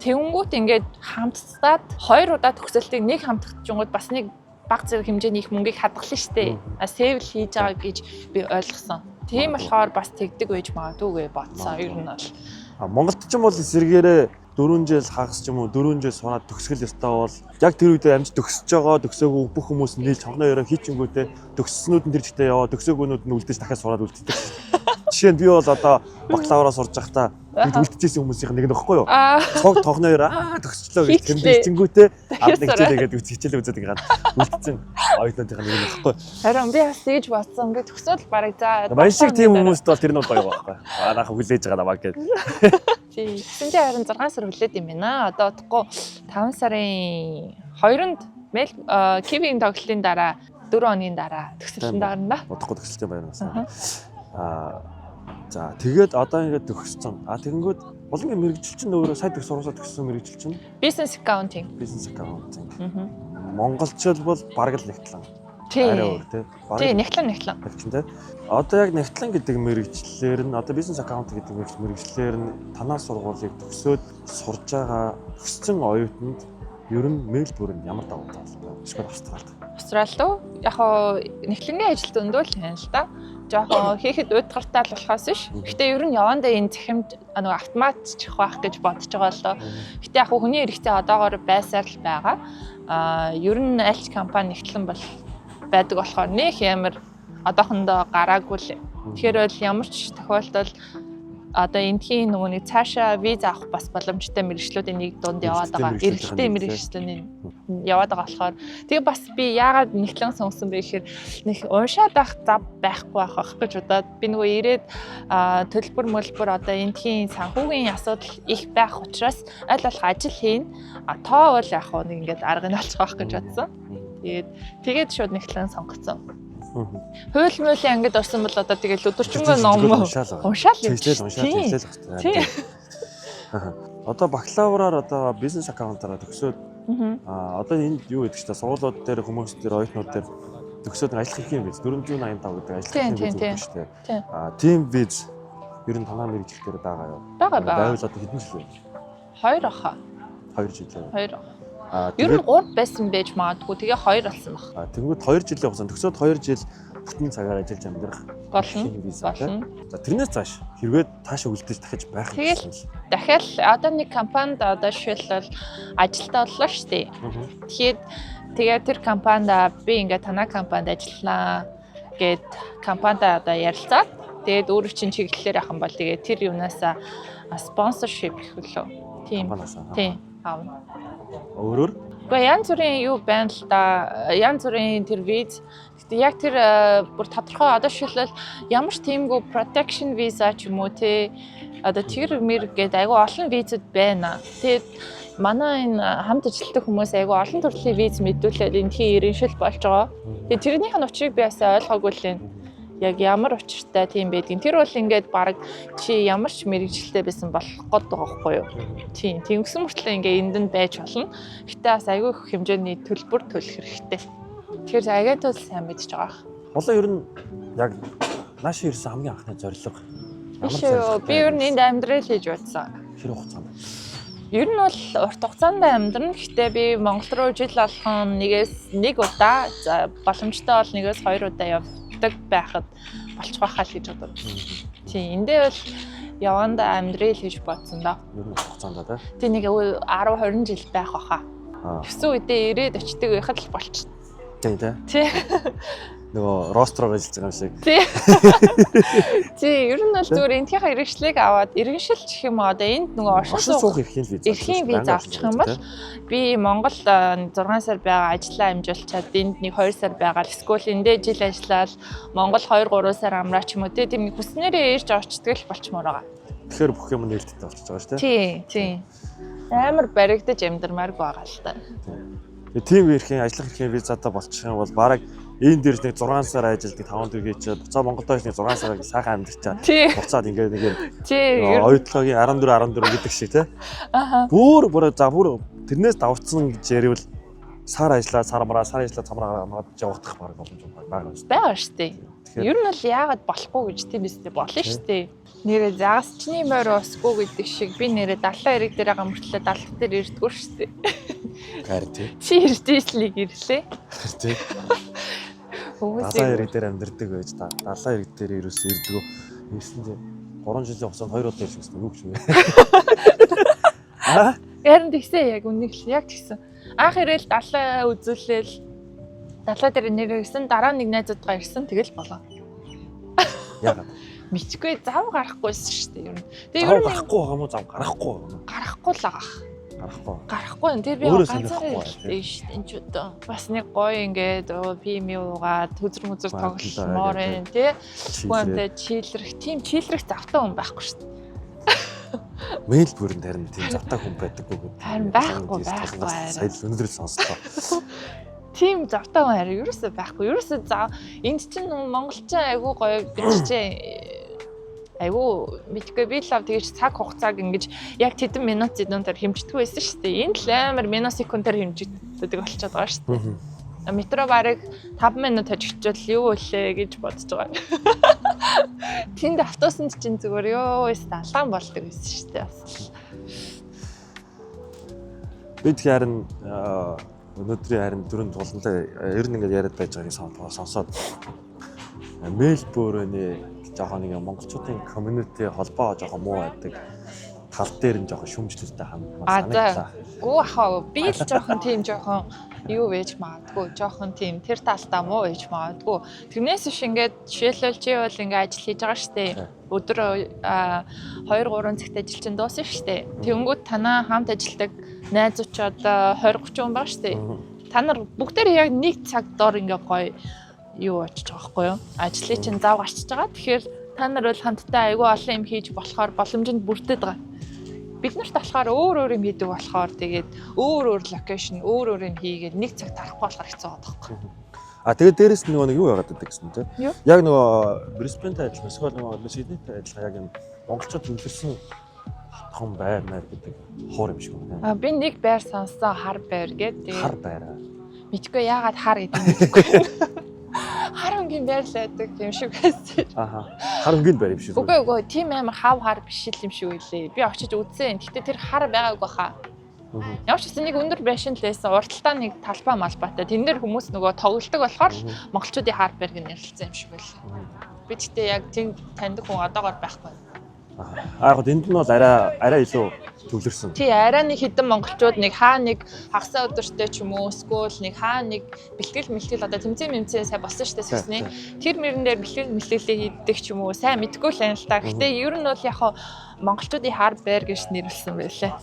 Тэнгүүт ингээд хамтдаад хоёр удаа төгсөлтийг нэг хамтгчингууд бас нэг баг зэрэг хэмжээний их мөнгийг хадгална штэ. А сэвэл хийж байгаа гэж би ойлгосон. Тийм болохоор бас тэгдэг байж магадгүй гэж бодсон. Ер нь бол Монголд ч юм бол эсэргээрээ 4 жил хагас ч юм уу 4 жил сураад төгсгөл ёстой бол яг тэр үедээ амж төгсөж байгаа төгсөөгүй бүх хүмүүс нийлж хогно өрөө хийчингүүтээ төгссөнүүд нь тэр чигтээ яваа төгсөөгөөнүүд нь үлдээж дахиад сураад үлддэг. Жишээ нь би бол одоо бакалавраа сурж байхдаа бид үлдчихсэн хүмүүсийн нэг нөхгүй юу? Цог тогно өрөө төгсчлөө гэж тэмдэглэжингүүтээ 11 жил тэгээд хичээлээ үзээд ингээд үлдсэн оюутнуудын нэг нөхгүй. Харин би бас тэгж бодсон. Ингээд төгсөөл бараг за. Баян шиг тийм хүмүүст бол тэр нь бол гоё байхгүй. Аа нааха хүлээж байгаа намаа гэд. Тий. Тэгсэн чинь харин 6 сар хүлээд юм байна. Одоо удахгүй 5 сарын 2-нд мэл Кивийн тоглолтын дараа 4 хоногийн дараа төгсөлтөнд орно. Удахгүй төгсөлтийн баяр нас. Аа за тэгээд одоо ингээд төгссөн. А тэгэнгүүт болонгийн мэргэжил чинь өөрөө сая төгс сургуулаа төгссөн мэргэжил чинь Business accounting. Business accounting. Монголчууд бол бараг л Нягтлан. Арай Тий. өөр тий. Бараг Тий, Нягтлан Нягтлан. Нягтлан тий. Одоо яг Нягтлан гэдэг мэргэжлээр нь одоо бизнес аккаунт гэдэг мэргэжлээр нь танаа сургуулийг төгсөөд сурж байгаа төгссөн оюутанд ер нь Мельбурнд ямар давуу тал байна? Эсвэл Австралид. Австрал руу яг хоо Нягтлангийн ажил зөндөө л байна л да. Жоохон хийхэд уйдгартай л болохоос биш. Гэтэ ер нь явандаа энэ цахимд нөгөө автоматчих байх гэж бодож байгаа л доо. Гэтэ яг хөө хүний хэрэгцээ одоогоор байсаар л байгаа. Аа ер нь аль ч компани Нягтлан бол байдаг болохоор нэг ямар одоохондоо гараагүй л. Тэгэхээр бол ямар ч тохиолдолд одоо эндхийн нөгөө нэг цаашаа виз авах бас боломжтой мэргэжлүүдийн нэг дунд яваад байгаа. Эрэлттэй Эрэлттэй мэргэжлүүдийн мэргэжлүүний яваад байгаа болохоор тэгээ бас би яагаад Нягтлан сонгосон бэ гэхээр нэг уншаад байх зав байхгүй байх байх гэж бодоод би нөгөө ирээд төлбөр мөлбөр одоо эндхийн санхүүгийн асуудал их байх учраас аль болох ажил хийн. А тоо бол яг хуу нэг ингээд арга нь олчих байх гэж бодсон. Тэгээд шууд Нягтлан сонгоцсон. Хууль муулийн ангид орсон бол одоо тэгэл өдөржингөө ном уншаал. уншаал юм. Цэжлэл уншаал Тийм. цэжлэл хэрэгтэй. Тийм. Аа. Одоо бакалавраар одоо бизнес аккаунтаараа төгсөөд Мгм. одоо энд юу гэдэг чинь сургуулиуд дээр хүмүүс дээр оюутнууд дээр төгсөөд нэг ажиллах эрхийн виз 485 гэдэг ажиллах Тийм, эрхийн виз тийм, өгдөг шүү дээ. Тийм. Аа, тийм виз ер нь танаа мэргэжил дээр байгаа юу? Байгаа байгаа. Байвал одоо хэдэн жил вэ? Хоёр аха. 2 жил. үү? Хоёр. Аа, Ер нь тэгээд 3 байсан байж магадгүй. Тэгээ 2 болсон баг. тэнгууд 2 жилийн хугацаанд төгсөөд 2 жил бүтэн цагаар ажиллаж амьдрах Болно. эрхийн виз тий. Болно. За тэрнээс цааш хэрвээ тааш үлдэж дахиж байх юм Тэгэл- гэсэн л. Дахиад одоо нэг компанид одоо жишээлбэл ажилтаа боллоо шүү дээ. Мгм. Тэгэхээр тэгээ тэр компанид би ингээ танаа компанид ажилланаа гэд компанид одоо ярилцаад тэгээд өөрөө чинь чиглэлээр явах юм бол тэгээ тэр юунаасаа sponsorship гэх үлээ. Тийм. Компаниасаа. Тийм. Аавна. Өөрөөр Гэхдээ янз бүрийн юу байна л да. Янз бүрийн тэр виз. Гэтэ яг тэр бүр тодорхой одоо жишээлбэл ямар ч тиймгүй protection visa ч юм уу те одоо тэр мэр гээд айгүй олон визүүд байна. Тэгээд манай энэ хамт ажилладаг хүмүүс айгүй олон төрлийн виз мэдүүлээд эндхийн иргэншил болж байгаа. Тэгээд тэрнийх нь учрыг би бас ойлгоогүй л байна. Яг ямар учиртай тийм байдгийг. Тэр бол ингээд баг чи ямар ч мэргэжилтэй байсан болох гээд байгаа байхгүй юу? Тийм. Тэнгисэн мөртлөө ингээ энд нь байж болно. Гэтэ бас айгүй их хэмжээний төлбөр төлөх хэрэгтэй. Тэгэхээр агентууд сайн мэдж байгаа. Болоо ер нь яг наашаа ирсэн хамгийн анхны зорилго ямар Биш үү? Би ер нь энд амьдрал хийж бодсон. хэр хугацаанд Ер нь бол урт хугацаанд амьдрна. Гэтэ би Монгол руу жил болгон нэгээс нэг удаа, за боломжтой бол нэгээс хоёр удаа явдаг байхад болчих байхаа л гэж бодод. Тийм, эндээ бол явандаа амьдрал хийж бодсон доо. Ер нь урт хугацаанд тий. Тийм нэг 10 20 жил байх баха. Аа. Өссөн үедээ ирээд очдөг байхад л болчих. Тийм тий. Тий. Нөгөө ростроор ажиллаж байгаа юм шиг. Тий. Тий, ер нь бол зүгээр эндийнхээ иргэншлийг аваад иргэншил гэх юм уу одоо энд нөгөө оршин Оршин суух суух эрхийн виз. эрхийн виз авчих юм бол би Монгол 6 сар байгаа ажиллаа амжуулчаад энд нэг 2 сар байгаа л эсвэл эндээ жил ажиллаад Монгол 2 3 сар амраа ч юм уу тий тийм нэг хүснээрээ ирж орчдөг л болчмоор байгаа. Тэгэхээр бүх юм нээлттэй болчихж байгаа шүү дээ. Тий, тий. Амар баригдаж амьдрмааргүй байгаа л та. Тэгээ тийм эрхийн ажиллах эрхийн визатай болчих юм бол бараг энэ дээрс нэг 6 сар ажилладаг 5 дэр хийчихэд буцаа Монголд очиж нэг 6 сар сайхан амьдарчаа. Тий, Буцаад ингээд нэг юм тий. ер- оюутлогийн 14 14 гэдэг шиг тий. Аха. Бүр бүр за бүр тэрнээс даварцсан гэж яриул сар ажиллаа сар амраа сар ажиллаа цамраа амраад явагдах бараг боломж байгаа юм шүү. Байгаа шүү дээ. Тэгэхээр Ер нь бол яагаад болохгүй гэж тийм биз дээ болно шүү дээ. Нэрээ загасчны морь усгүй гэдэг шиг би нэрээ далайн эрэг дээр байгаа мөртлөө далд дээр ирдгүү шүү дээ. харин тий. Чи ирж ийшлийг ирлээ. Харин тий. Хүмүүсийг Далайн эрэг дээр амьдардаг байж та. Далайн эрэг дээр ерөөсөө ирдгүү. Ирсэн чинь 3 жилийн хугацаанд 2 удаа ирсэн гэсэн юу гэж вэ? Аа? Харин тэгсэн яг үнийг л яг тэгсэн. Анх ирээл далай үзүүлээл далай дээр нэр ирсэн дараа нэг найзуудгаа ирсэн тэгэл болоо. Яагаад? Мэдгүй зав гарахгүйсэн шүү дээ ер нь. Тэгээ Зав ер нь гарахгүй байгаа юм уу? Зав гарахгүй байгаа юм уу? гарахгүй л байгаа. Гарахгүй. Гарахгүй юм. Тэр би Өөрөө ганцаараа сонирхгүй ирэлтэй шүү дээ энэ ч удаа. Бас нэг гоё ингээд би юм уугаад төзөр мөзөр тогломоор юм тий. Чийлрээ. Хүнтэй чийлрэх тийм чийлрэх завтай хүн байхгүй шүү дээ. Мельбурн харин тийм завтай хүн байдаггүй гэдэг. Харин байхгүй, байхгүй харин. Сая л өнөөдөр л сонслоо. Тийм завтай хүн харин ерөөсөө байхгүй. Ерөөсөө зав энд чинь монголчин айгүй гоё бид чинь Айгу мэдгүй, би л тэгэж цаг хугацааг ингэж яг тэдэн минут зэдэн тэр хэмждэггүй байсан шүү дээ. Энд л амар наносекундаар хэмжигддэг болчиход байгаа шүү дээ. Метро барыг 5 минут хожигчвал юу үлээ гэж бодож байгаа. Тэнд автобусанд чинь зүгээр ёо алаан болдог байсан шүү дээ бас. Би тэгэхээр харин өнөөдрийн харин дөрөнд тулантай ер нь ингээд яриад байж байгааг сонсоод Мельбурний жоохон нэг монголчуудын community холбоо жоохон муу байдаг тал дээр нь жоохон шүүмжлэлтэй санагдлаа. Гүү ахаа, би л жоохон тийм жоохон юу вэж магадгүй, жоохон тийм тэр талдаа муу вэж магадгүй. Тэрнээс биш, ингээд жишээлбэл чи бол ингээд ажил хийж байгаа штэ. Өдөр 2 3 цагт ажил чинь дуусна штэ. Тэнгүүд танаа хамт ажилладаг найзууд ч одоо 20 30 хүн байгаа штэ. Та нар бүгдээр яг нэг цаг дор ингээд гоё юу очиж байгаа байхгүй юу? Ажлын чинь зав гарчиж байгаа. Тэгэхээр та нар бол хамтдаа айгүй олон юм хийж болохоор боломжинд бүрдээд байгаа. Бид нарт болохоор өөр өөр юм хийдэг болохоор тэгээд өөр өөр location, өөр өөр юм хийгээд нэг цаг тарахгүй болохоор хэцүү байгаа байхгүй. А, тэгээд дээрэс нь нөгөө нэг юу яагаад гэдэг гэсэн, тий. Юу? Яг нөгөө Брисбентэй адилхан эсвэл нөгөө Сиднейтэй адилхан яг юм монголчууд төвлөрсөн хотхон байр маяр гэдэг хуур юм шиг байна. А, би нэг байр сонссон, хар байр гэдэг. Тэгээд Хар байр. Мэдгүй, яагаад хар гэдэг нь мэдэхгүй. Хар өнгийн байр л байдаг юм шиг байсан. Аха. Хар өнгийн байр юм шиг. Үгүй, тийм амар хав хар биш л юм шиг үлээ. Би очиж үзсэн. Гэтэ тэр хар байгаагүй хаа. Ямар ч гэсэн нэг өндөр байшин л байсан. Урталтаа нэг талбай малбайтай. Тэн дээр хүмүүс нөгөө тоглолдог болохоор л монголчуудын хар байр гэж нэрлэлсэн юм шиг байлаа. Би тэгтээ яг тийм таньдаг хүн одоогоор байхгүй. Аа, яг энд нь бол арай арай илүү төвлөрсөн. Тий, арай нэг хэдэн монголчууд нэг хаа нэг хагасаа өдөртэй ч юм уу, эсвэл нэг хаа нэг бэлтгэл мэлтгэл, одоо тэмцээн мэмцэн сайн болсон шүү дээ сэгсний. Тэр мөрөн дээр бэлтгэл мэлтгэлээ хийдэг ч юм уу, сайн мэдгүй л юм л та. Гэтэ ер нь бол яг хаа монголчуудын хар байр гэж нэрлсэн байлээ.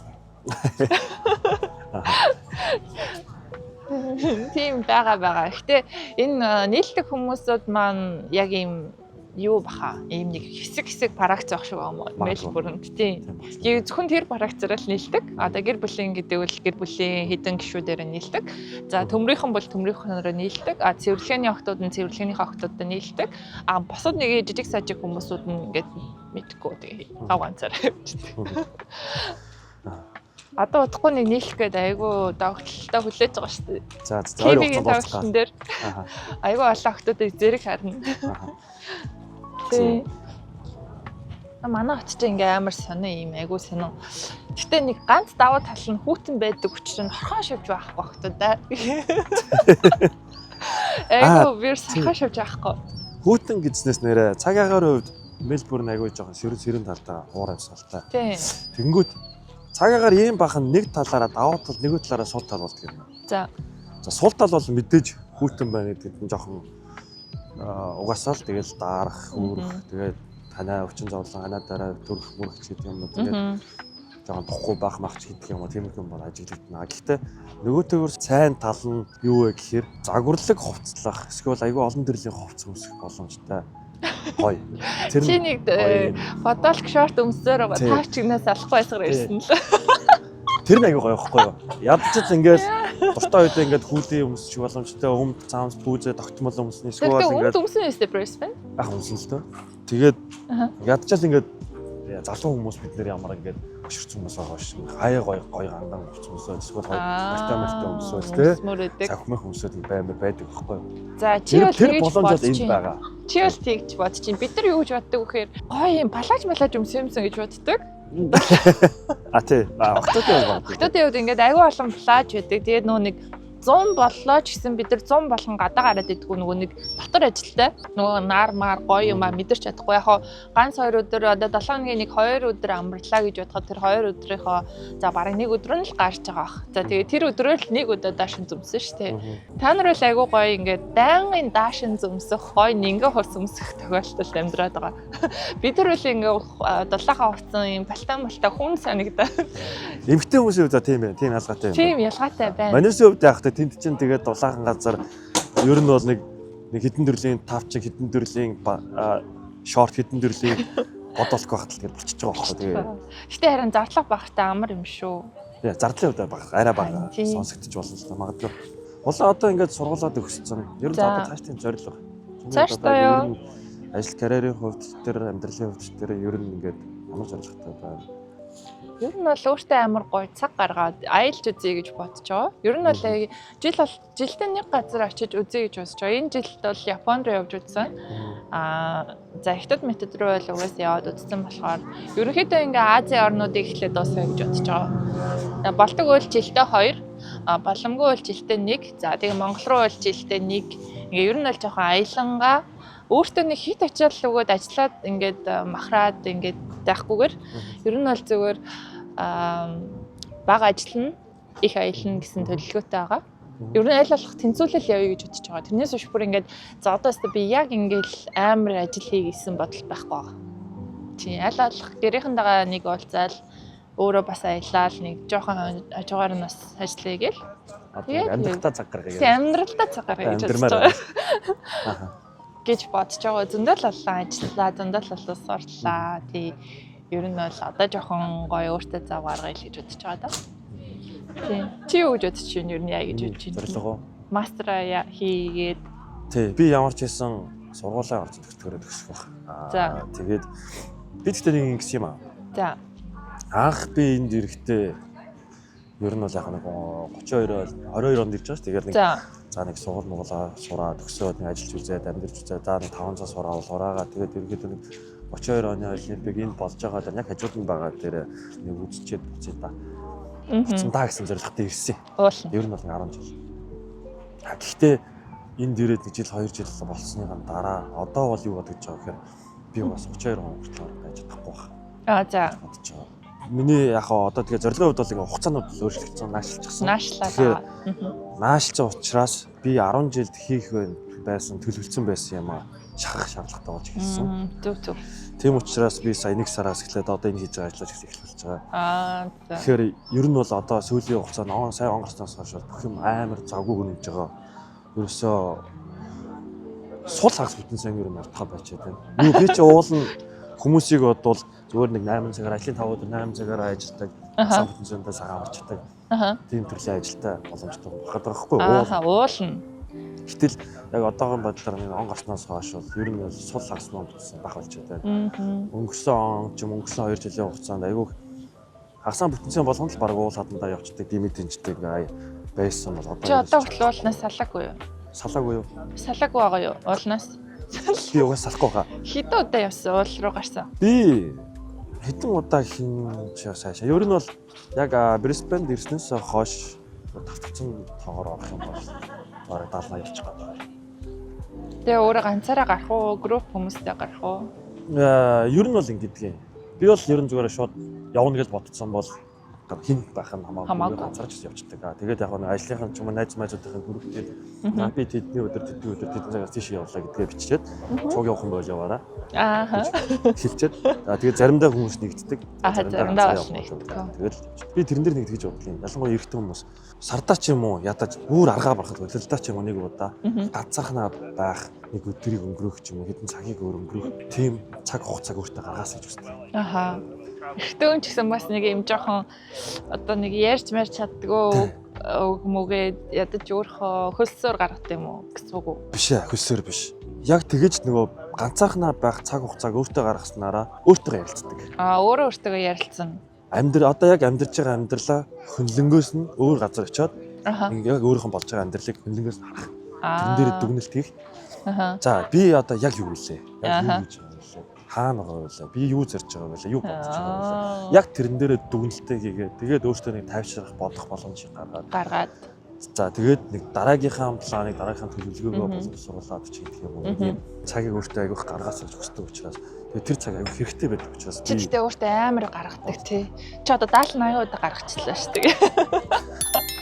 Тийм байгаа байгаа. Гэтэ энэ нийлдэг хүмүүсүүд маань яг ийм юу баха. Ийм нэг хэсэг хэсэг фракц байх шиг байгаа юм уу? Магадгүй. Мельбурнд, тийм. Зөвхөн тэр фракцаар л нийлдэг. Одоо гэр бүлийн гэдэг бол гэр бүлийн хэдэн гишүүдээр нийлдэг. За, төмрийнхэн бол төмрийнхнөрөө нийлдэг. А цэвэрлэгээний охтууд нь цэвэрлэгээнийхээ охтуудад нийлдэг. А бусад нэг жижиг сажиг хүмүүсүүд нь ингээд мэдгүй, тэгээ гав ганцаараа явчихдаг. Одоо удахгүй нэг нийлэх гээд айгүй догтлолтой хүлээж байгаа шүү дээ. За, ойр TV-ийн хугацаанд уулзах. тоглолтын дээр айгүй олон охтуудыг зэрэг харна. Тий. А, манай хот чинь ингээ амар сонио юм, айгүй сонио. Гэтэ нэг ганц давуу тал нь хүүтэн байдаг учраас хорхон шавж байхгүй охтууд аа. Айгүй би сархан шавж байхгүй. Хүүтэн гэснээс нэрээ цаг агаарын хувьд Мельбурн айгүй жоохон сэрэн сэрэн талдаа хуур амьсгалтай. Тэнгүүт цаг агаар ийм бахан нэг талаараа давуу тал, нэг талаараа сул тал болдог юм. За, сул тал бол мэдээж хүүтэн байна гэдэгт нь жоохон угаасаа л тэгэл даарах, үүрэх, тэгээд танай өвчин зовлон, ханаа дараа төрөх мөрөх ч гэдэг юм уу. Тэгээд жоохон тухгүй байх мах ч гэдэг юм уу, тийм юм бол ажиглагдана. Гэхдээ нөгөөтэйгөр сайн тал нь юу вэ гэхээр загварлаг хувцлах эсвэл айгүй олон төрлийн хувцас өмсөх боломжтой. Гоё. Тэр Чи нэг гоё юм. футболк шорт өмсөөр байгаа. Тий. Тав чигнээс алахгүй байсгаар ирсэн л. Тэр нь айгүй гоё байхгүй юу? Ядч л ингээл дуртай үедээ ингээд хүүлийн өмсчих боломжтой, өмд, цаамс, пүүзээ тогтмол өмснө. Эсвэл Тэгэхээр өмд ингээд өмсөн өстэй Brisbane. ах өмсөн л дөө. Тэгээд ядч л ингээд залуу хүмүүс бид нэр ямар ингээд өшөрцөн хүмүүс байгаа шүү. Хаяа гоё гоё гандан хувцас өмсөөд, эсвэл гоё мартай мартай өмсөөд, тий. Өмсмөр өгдөг. Цавхмах өмсөөд баймар байдаг байхгүй юу? За, чи Тэр бол тэр тэгж боломж бол бодож энд байна. байгаа. Чи бол тэгж бодож чинь. Бид нар юу гэж боддог вэ гэхээр гоё юм палаж малаж өмсөн юмсан гэж боддог. А, тий. А, октодын хувьд байна. Хотод явд ингээд аюу олон плаж байдаг. Тэгээд нөгөө нэг 100 боллоо ч гэсэн бид нар 100 болгон гадаа гараад идэггүй, нөгөө нэг дотор ажилтай. Нөгөө нар мар гоё юм а мэдэрч чадахгүй. Яг хоо ганц хоёр өдөр, одоо 7 хоногийн нэг хоёр өдөр амарлаа гэж бодоход тэр хоёр өдрийнхөө за бараг нэг өдөр нь л гарч байгаа ах. За, тэгээд тэр өдрөө л нэг удаа даашин зүмсэн шүү дээ. Та нар бол айгүй гоё ингээд байнгын даашин зүмсэх, гоё нингэ хувц өмсөх тохиолдолд амьдраад байгаа. Бид нар бол ингээ дулаахан хувцсан юм палтаа малта хүн санагдаа. Эмэгтэй хүмүүсийн хувьд тийм байна. Тийм ялгаатай юм. Тийм ялгаатай байна. Манайсын хувьд яах вэ? Тэнд чинь тэгээд дулаахан газар ер нь бол нэг нэг хэдэн төрлийн тавчиг, хэдэн төрлийн шорт, хэдэн төрлийн бодолк байхад л тэгээд болчихж байгаа байхгүй. Тэгээд Гэтэ харин зардлага багтай амар юм шүү. яа, зардлын хувьд бага, арай бага Тийм. сонсогдож болно л да магадгүй. Улаан одоо ингээд сургуулаад өгссөн. Ер нь одоо цаашдын зорилго. Чиний Цаашдаа одоо юу? ер нь Ажил карьерийн хувьд тэр, амьдралын хувьд тэр ер нь ингээд ямар зорилготой байна? Ер нь бол өөртөө амар гоё цаг гаргаад аялж үзье гэж бодож байгаа. Ер нь бол яг жил бол жилдээ нэг газар очиж үзье гэж бодож байгаа. Энэ жилд бол Японд руу явж үзсэн. Аа, за, Хятад метод руу бол угаасаа яваад үзсэн болохоор ерөнхийдөө ингээ Азийн орнуудыг эхлээд дуусгая гэж бодож байгаа. За, болдог үйл жилдээ 2, а боломгүй үйл жилдээ 1. За, тэгээ Монгол руу үйл жилдээ 1. Ингээ ер нь бол жоохон аялангаа өөртөө нэг хит ачаал өгөөд ажиллаад ингээд махраад ингээд байхгүйгээр ер нь бол зүгээр бага ажиллана, их аялна гэсэн төлөвлөгөөтэй байгаа. Ер нь аль болох тэнцвүүлэл явъя гэж бодож байгаа. Тэрнээс биш бүр ингээд за одоо өстө би яг ингээд амар ажил хий гэсэн бодол байхгүй байгаа. Тийм, аль болох гэрийнхэндээ нэг уулзаал, өөрөө бас аялал, нэг жоохон хажуугаар нь бас ажиллая гээл. Одоо амьдралтаа цаг гаргая. Тийм, амьдралдаа цаг гаргая гэж бодож Амьдрмаар байгаа байна. гэж бодож байгаа. Зөндөл олон ажиллаа, зөндөл олон сурлаа. Тий. Ер нь бол одоо жоохон гоё өөртөө зав гаргая л гэж бодож байгаа даа. Тий. Чи юу гэж бодож байна? Ер нь яа гэж бодож байна? Зорилгоо. Мастера хийгээд Тий, би ямар ч байсан сургуулаа орж төгсдгөөрөө төгсөх байх. За. Тэгээд би тэгтээ нэг ингэсэн юм аа. За. Анх би энд ирэхдээ ер нь бол яг нэг 32 22 онд ирж байгаа ш. Тэгээд нэг за нэг сургууль муулаа сураа төгсөөд нэг ажиллаж үзээд амьдарч үзээд за нэг 5 цаг сураа сураагаа тэгээд ерөнхийдөө нэг 32 оны олимпик энд болж байгаа дэр яг хажууд нь байгаа дээр нэг үзчихэд буцъя та. Буцсан та гэсэн зорилготой ирсэн. Уулна. Ер нь бол нэг 10 жил. А гэхдээ энд ирээд нэг жил 2 жил болсныхаа дараа одоо бол юу бодож байгаа гэхээр би бас 32 он хүртэл байж чадахгүй байх Аа, за. бодож байгаа. Миний яг хаа одоо тэгээ зорилгын хувьд бол ингээ хугацаанууд л өөрчлөгдсөн, наашлчихсан. Наашлаа. Тэгэхээр наашлсан учраас би 10 жилд хийх байсан, төлөвлөсөн байсан юм а шахах шаардлагатай болж эхэлсэн. Зөв зөв. Тийм учраас би сая нэг сараас эхлээд одоо энэ хийж байгаа ажлаа ч гэсэн эхлүүлж байгаа. Аа, за. Тэгэхээр ер нь бол одоо сүүлийн хугацаанд он сайн он гарснаас хойш бол бүх юм амар завгүй гүнэж байгаа. Ерөөсөө сул хагас бүтэн сайн ер нь артхаа байчаад байна. Юу би чи уулна хүмүүсийг бодвол зүгээр нэг 8 цагаар ажлын 5 өдөр 8 цагаар ажилладаг. Сан бүтэн сайндаа цагаан авчдаг. Тийм төрлийн ажилтай боломжтой байх гэдэг байхгүй юу? Ааха, уулна. Гэтэл яг одоогийн байдлаар нэг он гарснаас хойш бол ер нь бол сул хагас ном бүтсэн байх болж байна. Өнгөрсөн он ч юм өнгөрсөн 2 жилийн хугацаанд айгүй хагасаа бүтэнсэн болгоно л баг уул хадандаа явцдаг, димэд тэнцдэг ингээ байсан бол одоо Чи одоо хүртэл уулнаас салаагүй юу? Салаагүй юу? Салаагүй байгаа юу? Уулнаас. Би угаас салахгүй байгаа. Хэдэн удаа явсан уул руу гарсан? Би хэдэн удаа хин ч сайшаа. Ер нь бол яг Брисбенд ирснээс хойш тавталцсан тоогоор орох юм бол бараг 70 80 явчих гээд. Тэгээ өөрөө ганцаараа гарах уу, групп хүмүүстэй гарах уу? Ер нь бол ингэдэг юм. Би бол ер нь зүгээр шууд явна гэж бодсон бол хин байх нь хамаагүй ганцаарч явчихдаг. Тэгээд яг нэг ажлынхан ч юм уу найз майзуудын групптэй би тэдний өдөр тэдний өдөр тэдний цагаас тийш явлаа гэдгээ бичээд цуг явах юм бол яваараа. Аа. Хэлчихэд. За, тэгээд заримдаа хүмүүс нэгддэг. Заримдаа бас нэгддэг. Тэгээд би тэрэн дээр нэг тэгж бодлоо. Ялангуяа эрэгтэй хүмүүс сардаа ч юм уу ядаж бүр аргаа барахад улиралдаа ч юм уу нэг удаа ганцаархнаа байх нэг өдрийг өнгөрөөх ч юм уу хэдэн цагийг өөр өнгөрөөх тийм цаг хугацааг өөртөө гаргаасай гэж үздэг. Аха. Эрэгтэй хүн ч гэсэн бас нэг юм жоохон одоо нэг ярьж марж чаддгүй үг мүгээ ядаж өөрхөө хөлсөөр гаргах юм уу гэсэн үг үү? Биш ээ, хөлсөөр биш. Яг тэгэж нөгөө ганцаархнаа байх цаг хугацааг өөртөө гаргаснараа өөртөө ярилцдаг. Аа, өөрөө өөртөө ярилцсан. Амьдр одоо яг амьдарч байгаа амьдралаа хөнлөнгөөс нь өөр газар очиод яг өөрийнхөө болж байгаа амьдралыг хөнлөнгөөс нь харах. Тэрэн дээр дүгнэлт хийх. За, би одоо яг юу вүлээ? Яг юу хийж байгаа вүлээ? Хаана байгаа вүлээ? Би юу зорж байгаа вүлээ? Юу бодож байгаа вүлээ? Яг тэрэн дээр дүгнэлтээ хийгээд тэгээд өөртөө нэг тайвшрах бодох боломжийг гаргаад. За, тэгээд нэг дараагийнхаа планыг дараагийнхаа төлөвлөгөөгөө боловсруулад ч гэх юм уу. Тийм цагийг өөртөө айгүйх гаргаасаа гэж хүсдэг учраас тэгээд тэр цаг айгүйх хэрэгтэй байдаг учраас чи тэгтээ өөртөө амар гаргадаг тий. Чи одоо 70 80 удаа гаргачихлаа шүү дээ.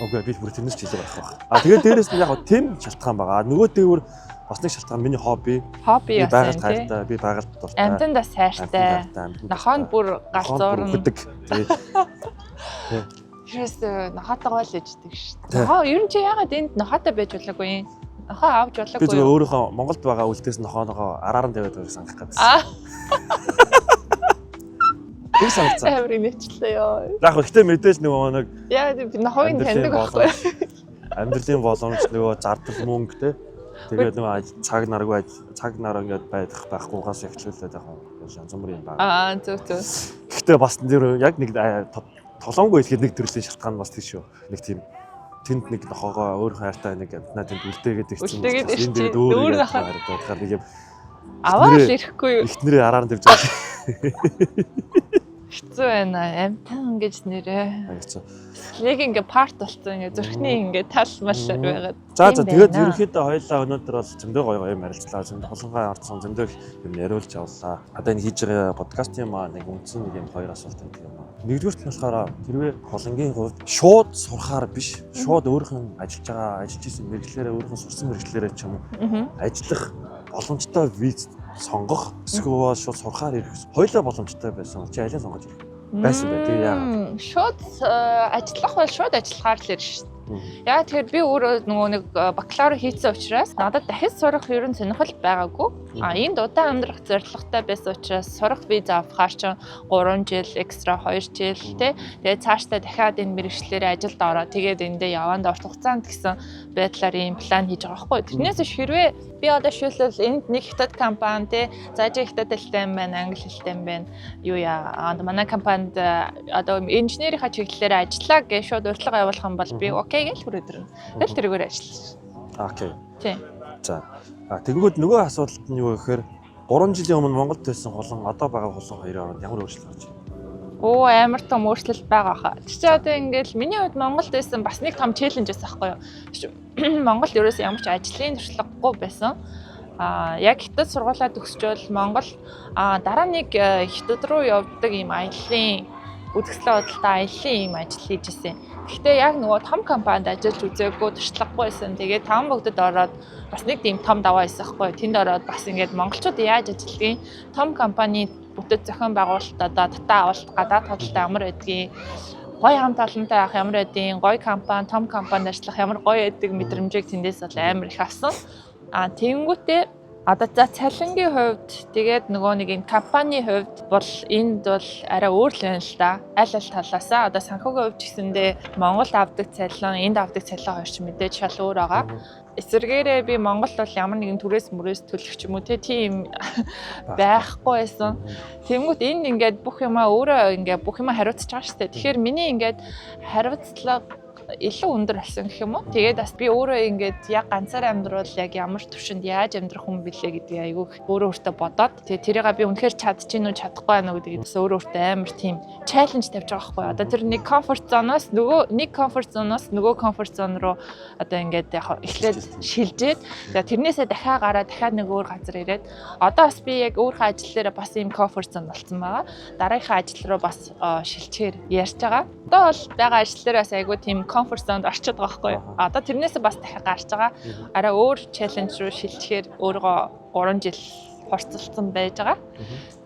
Үгүй, би бүр тэрнээс ч илүү гарах байх. А тэгээд дээрэс нь яг гоо тэм шалтгаан байгаа. Нөгөө дээгүүр бас нэг шалтгаан миний хобби. Хобби Би яасан байгальд тий. хайртай, би байгальд дуртай. Амтанд бас хайртай. Нохоонд бүр галзуурна. Өгдөг. Тий. Тэрээс нохоотойгоо л иждэг шүү Тий. дээ. Нохоо ер нь чи яагаад энд нохоотой байж болоогүй юм? Нохоо авч Би болоогүй зүгээр юу? өөрийнхөө Монголд байгаа үлдээс нохооногоо араар нь тавиад байгааг санах гэсэн. Аа, Тэр санагцсан. амар инээчлээ ёо. Яг гэхдээ мэдээж нөгөө нэг Яа, би нохоог нь амьдралын таньдаг байхгүй. боломж, амьдралын боломж нөгөө зардал мөнгө те. Тэгээд нөгөө цаг наргүй цаг нар ингээд байх байхгүйгаас эхлүүлээд яг янз бүрийн юм байна. Аа, зөв зөв. Гэхдээ бас нэр яг нэг толоонгүй хэлэхэд нэг төрлийн шалтгаан бас тийш шүү. Нэг тийм тэнд нэг нохоогоо өөрийнхөө хайртай нэг амтнаа тэнд үлдээгээд ирсэн. Үлдээгээд учраас энд ирчих. ирээд өөр Өөр нэг нохоо. харагдаад болохоор нэг юм Аваад л ирэхгүй юу? эхнэрээ араар нь тавьж байгаа. Хэцүү байна. Амтан гэж нэрээ. Хэцүү. Нэг ингээ парт болсон, ингээ зүрхний ингээ тал маллаар байгаад. За за, Тийм тэгээд байна. ерөнхийдөө хоёлаа өнөөдөр бол зөндөө гоё гоё юм ярилцлаа. Зөндөө хулгай орцсон, зөндөө юм яриулж авлаа. Одоо энэ хийж байгаа подкастын маа нэг үндсэн нэг юм хоёр асуулт байдаг юм аа. Нэгдүгüрт нь болохоор хэрвээ хулангийн хувьд шууд сурахаар биш, шууд өөрийнх нь ажиллаж байгаа, ажиллаж исэн мэргэжлээрээ, өөрийнх нь сурсан мэргэжлээрээ ч юм уу ажиллах боломжтой виз сонгох, эсвэл шууд сурахаар ирэх. Хоёулаа боломжтой байсан бол чи алийг сонгож ирэх байсан бэ? Тэгээ яагаад? Шууд ажиллах бол шууд ажиллахаар л ирнэ шүү дээ. Яа, тэгэхээр би өөрөө нөгөө нэг бакалавр хийсэн учраас надад дахиж сурах ер нь сонирхол байгаагүй. А энд удаан амьдрах зорилготой байсан учраас сурах виз авахаар чинь 3 жил, extra 2 жил тий. Тэгээд цаашдаа дахиад энэ мэргэжлээрээ ажилд ороо. Тэгээд эндээ яванд урт хугацаанд гэсэн байдлаар ийм план хийж байгаа байхгүй. Тэрнээс биш хэрвээ би одоо шүүлвэл энд нэг хятад компани тий. За, чи хятад хэлтэй юм байна, англи хэлтэй юм байна. Юу яа, манай компанид одоо инженерийнхаа чиглэлээр ажиллаа гэж шууд урилга явуулах юм бол би okay гэж хүрээд ирнэ. Тэгэл тэрүүгээр ажиллана. Okay. Тийм. За. А тэгэнгүүт нөгөө асуудалт нь юу гэхээр 3 жилийн өмнө Монголд байсан хулан, одоо байгаа хулан хоёрын хооронд ямар өөрчлөлт гарч байна? Оо, амар том өөрчлөлт байгаа хаа. Тэр чинь одоо ингээл миний хувьд Монголд байсан бас нэг том challenge байсан байхгүй юу? Монголд ерөөсөө ямар ч ажлын туршлагагүй байсан. А яг хятад сургуулаа төгсчөөл Монгол дараа нэг хятад руу явдаг ийм аяллаа, үзэсгэлэн худалдаа аяллаа ийм ажил хийж ирсэн. Гэхдээ яг нөгөө том компанид ажиллаж үзээгүй, туршлагагүй байсан. Тэгээд таван богдод ороод бас нэг тийм том даваа байсан хгүй. Тэнд ороод бас ингээд монголчууд яаж ажилладгийг, том компани бүтэц зохион байгуулалт, одоо татаа авалт, гадаад худалдаа ямар байдгийг, гоё хамт олонтой байх ямар байдгийг, гоё компани, том компанид ажиллах ямар гоё байдаг мэдрэмжийг тэндээс бол амар их авсан. А тэгэнгүүтээ одоо за цалингийн хувьд, тэгээд нөгөө нэг энэ компани хувьд бол энд бол арай өөр л байна л да. Аль аль талаасаа одоо санхүүгийн хувьд ч гэсэндээ Монголд авдаг цалин, энд авдаг цалин хоёр ч мэдээж шал өөр байгаа. Эсвэргээрээ би Монголд бол ямар нэгэн түрээс мөрөөс төлөх ч юм уу те, тийм байхгүй байсан. Тэнгүүт энд ингээд бүх юмаа өөрөө ингээд бүх юмаа хариуцж байгаа шүү дээ. Тэгэхээр миний ингээд хариуцлага илүү өндөр болсон гэх юм уу. Тэгээд бас би өөрөө ингээд яг ганцаараа амьдрал яг ямар төвшөнд яаж амьдрах юм бэлээ гэдгийг айгүй өөрөө өөртөө бодоод, тэгээд тэрийг би үнэхээр чадчихэв үү, чадахгүй байна уу гэдгийг бас өөрөө өөртөө амар тийм challenge тавьж байгаа байхгүй юу. Одоо тэр нэг comfort zone-оос нөгөө нэг comfort zone-оос нөгөө comfort zone руу одоо ингээд яг эхлээд шилжээд, тэгээд тэрнээсээ дахиад гараад, дахиад нэг өөр газар ирээд, одоо бас би яг өөрийнхөө ажил дээр бас ийм comfort zone болсон байгаа. Дараагийнхаа ажил руу бас шилжихээр ярьж байгаа. Одоо бол байгаа ажил дээр бас айгүй тийм comfort zone-д орчод байгаа байхгүй юу. Одоо тэрнээсээ бас дахиад гарч байгаа. Арай өөр challenge руу шилжихээр өөрийгөө 3 жил хурцлцсан байж байгаа.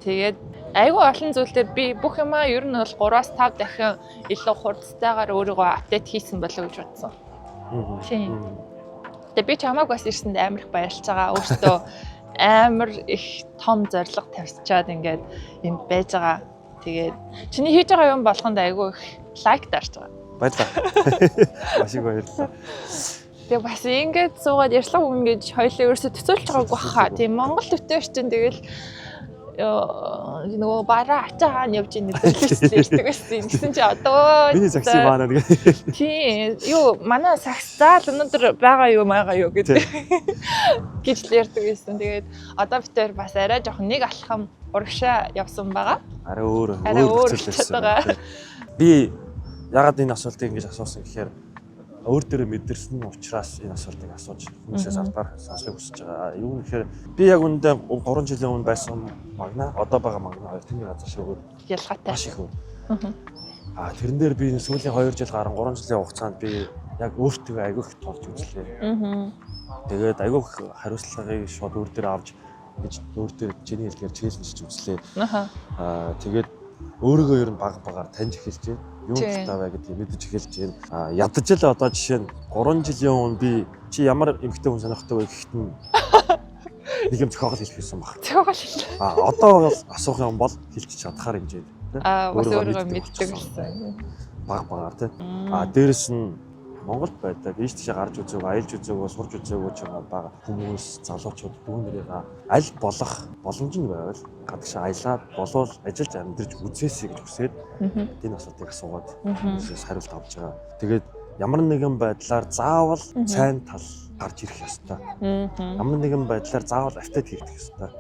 Тэгээд айгүй олон зүйлээр би бүх юмаа ер нь бол 3-5 дахин илүү хурдтайгаар өөрийгөө update хийсэн болоо гэж бодсон. Тийм. Тэгээ би чамааг бас ирсэнд амар их баярлж байгаа. Өөртөө амар их том зорилго тавьчаад ингээд энд байж байгаа. Тэгээд чиний хийж байгаа юм болгонд айгүй их like дарж байгаа. Баярлалаа. Маш их баярлалаа. Тэгээ бас ингээд суугаад ярьслага өгнө гэж хоёлаа ерөөсө төсөөлж байгаагүй хаа. Тийм, Монгол төтөөр чинь тэгэл нөгөө бараа ачаа хаана явж ийн гэдэг ярьдаг байсан. Тэгсэн чи одоо Миний сакси баана гэх. Тийм, юу, манай сакс заал өнөөдөр байгаа юу маага юу гэдэг гэж л ярьдаг байсан. Тэгээд одоо бид тэр бас арай жоохон нэг алхам урагшаа явсан байгаа. Арай өөр Арай өөр нөхцөл болчиход байсан байгаа. байна. Би ягаад энэ асуултыг ингэж асуусан гэхээр өөр дээрээ мэдэрсэн учраас энэ асуултыг асууж хүмүүсээс авдар сонсохыг хүсэж байгаа. Юу гэхээр би яг үүндээ 3 жилийн өмнө байсан магна, одоо байгаа магна хоёр тэний газар шиг өөр Ялгаатай. маш их өөр. А тэрэн дээр би энэ сүүлийн 2 жил гарan 3 жилийн хугацаанд би яг өөртөө айгүй их тулж үзлээ. Тэгээд айгүй их хариуцлагыг шууд өөр дээр авч гэж өөр дээр чиний хэлдгээр challenge хийж үзлээ. Аа, тэгээд өөрийгөө ер нь баг багаар таньж эхэлж байна. Юу дуртай бай гэдгийг мэдэж эхэлж байна. Аа, ядаж л одоо жишээ нь 3 жилийн өмнө би чи ямар эмэгтэй хүн сонирхдаг вэ гэхэд нь нэг юм зохиогол хэлэх байсан баг. Зохиогол хэлээ. Аа, одоо бол асуух юм бол хэлчих чадхаар хэмжээд тий. Аа, бас Өөрийгөө өөрийгөө мэддэг мэддэг болсон. болсон. Баг багаар тий. Аа, дээрэс нь Монголд байдаг ийш тийшээ гарч үзээгүй, аялж үзээгүй, сурж үзээгүй ч юм уу байгаа хүмүүс, залуучууд дүүнэрийг аль болох боломж нь байвал гадагшаа аялаад болвол ажиллаж амьдарч үзээсэй гэж хүсээд энэ асуултыг асуугаад хүмүүсээс хариулт авч байгаа. Тэгээд ямар нэгэн байдлаар заавал сайн тал гарч ирэх ёстой. Ямар нэгэн байдлаар заавал update хийгдэх ёстой.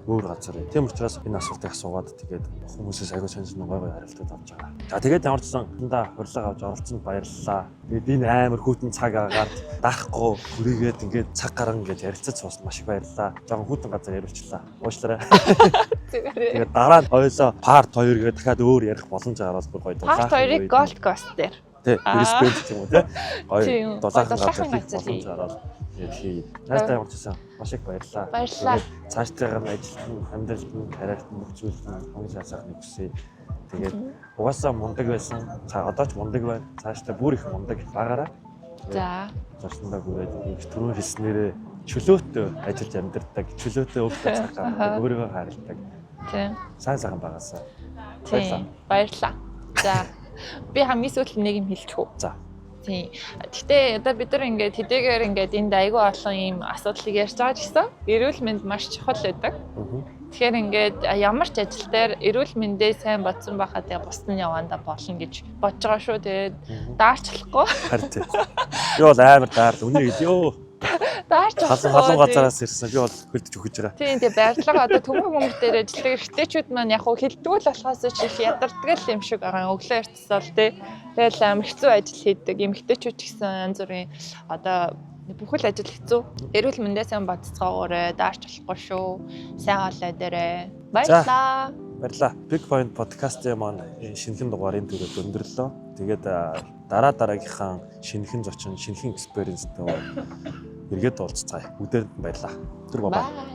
Өөр газар. Тийм учраас энэ асуултыг асуугаад, тэгээд хүмүүсээс аягүй сонь сонь, гой гой хариултууд авч байгаа. За, тэгээд ямар ч сан дандаа урилга авч оролцсонд баярлалаа. Тэгээд энэ амар хүйтэн цаг агаарт даахгүй хүрээгээд ингээд цаг гарan гэж ярилцаж суусан маш их баярлалаа. Жоохон хүйтэн газар яриулчлаа. Уучлаарай. Зүгээр. Тэгээд дараа нь хоёулаа part 2 гээд дахиад өөр ярих боломж гарвал бүр гоё. Part 2-ыг Gold Coast дээр. Тий, Brisbane ч юм уу, тий. Гоё дулаахан дулаахан газар хийх газар боломж хий. гарвал тэгээд хий. Нааштай ямар ч байсан маш их баярлалаа. Баярлалаа. Тэгээд цаашдаа нь ажилд нь, амьдралд нь, карьерт нь, бүх зүйлд нь хамгийн сайн сайхныг хүсье. Тэгээд угаасаа мундаг байсан. За, одоо ч мундаг байна. Цаашдаа бүр их мундаг багаараа. Зочиндоо гүрээд их түрүүн хэлснээрээ чөлөөтэй ажиллаж амьдардаг, чөлөөтэй өөртөө цаг гаргадаг, өөрийгөө хайрладаг. Сайн сайхан байгаасаа. Тийм. Баярлалаа. За. Би хамгийн сүүлд нэг юм хэлчих үү? За. Тийм. Гэтэ одоо бид нар ингээд хэдийгээр ингээд энд айгүй олон ийм асуудлыг ярьж байгаа ч гэсэн эрүүл мэнд маш чухал байдаг. Тэгэхээр ингээд ямар ч ажил дээр эрүүл мэндээ сайн бодсон байхад тэгээ бусд нь яваандаа болно гэж бодож байгаа шүү. Тэгээд даарчлахгүй. Харин тий. Би бол амар даарл. Үнийг ёо. Даарч Халуун халуун газараас ирсэн. Би бол хөлдөж өгөж байгаа. Тийм, тэгээ барилга одоо төмөр бөмбөр дээр ажилладаг эрэгтэйчүүд маань яг хуу хилдэггүй л болохоос ч их ядардаг л юм шиг байгаа. Өглөө эртсэл тий. Тэгэл амар хэцүү ажил хийдэг. Эмэгтэйчүүд ч гэсэн янз бүрийн одоо бүхэл ажил хэцүү. Эрүүл мэндээ сайн бодцоогоорой, даарч болохгүй шүү. Сайн хоолой дээрээ. Баярлалаа. Баярлалаа. Big Point podcast-ийн маань шинэхэн дугаарын түрээд өндөрлөө. Тэгээд дараа дараагийнхаа шинэхэн зочин, шинэхэн experience-тэй эргээд уулзцаая. Бүгдээрэнд нь баярлалаа. Түр бай. Bye.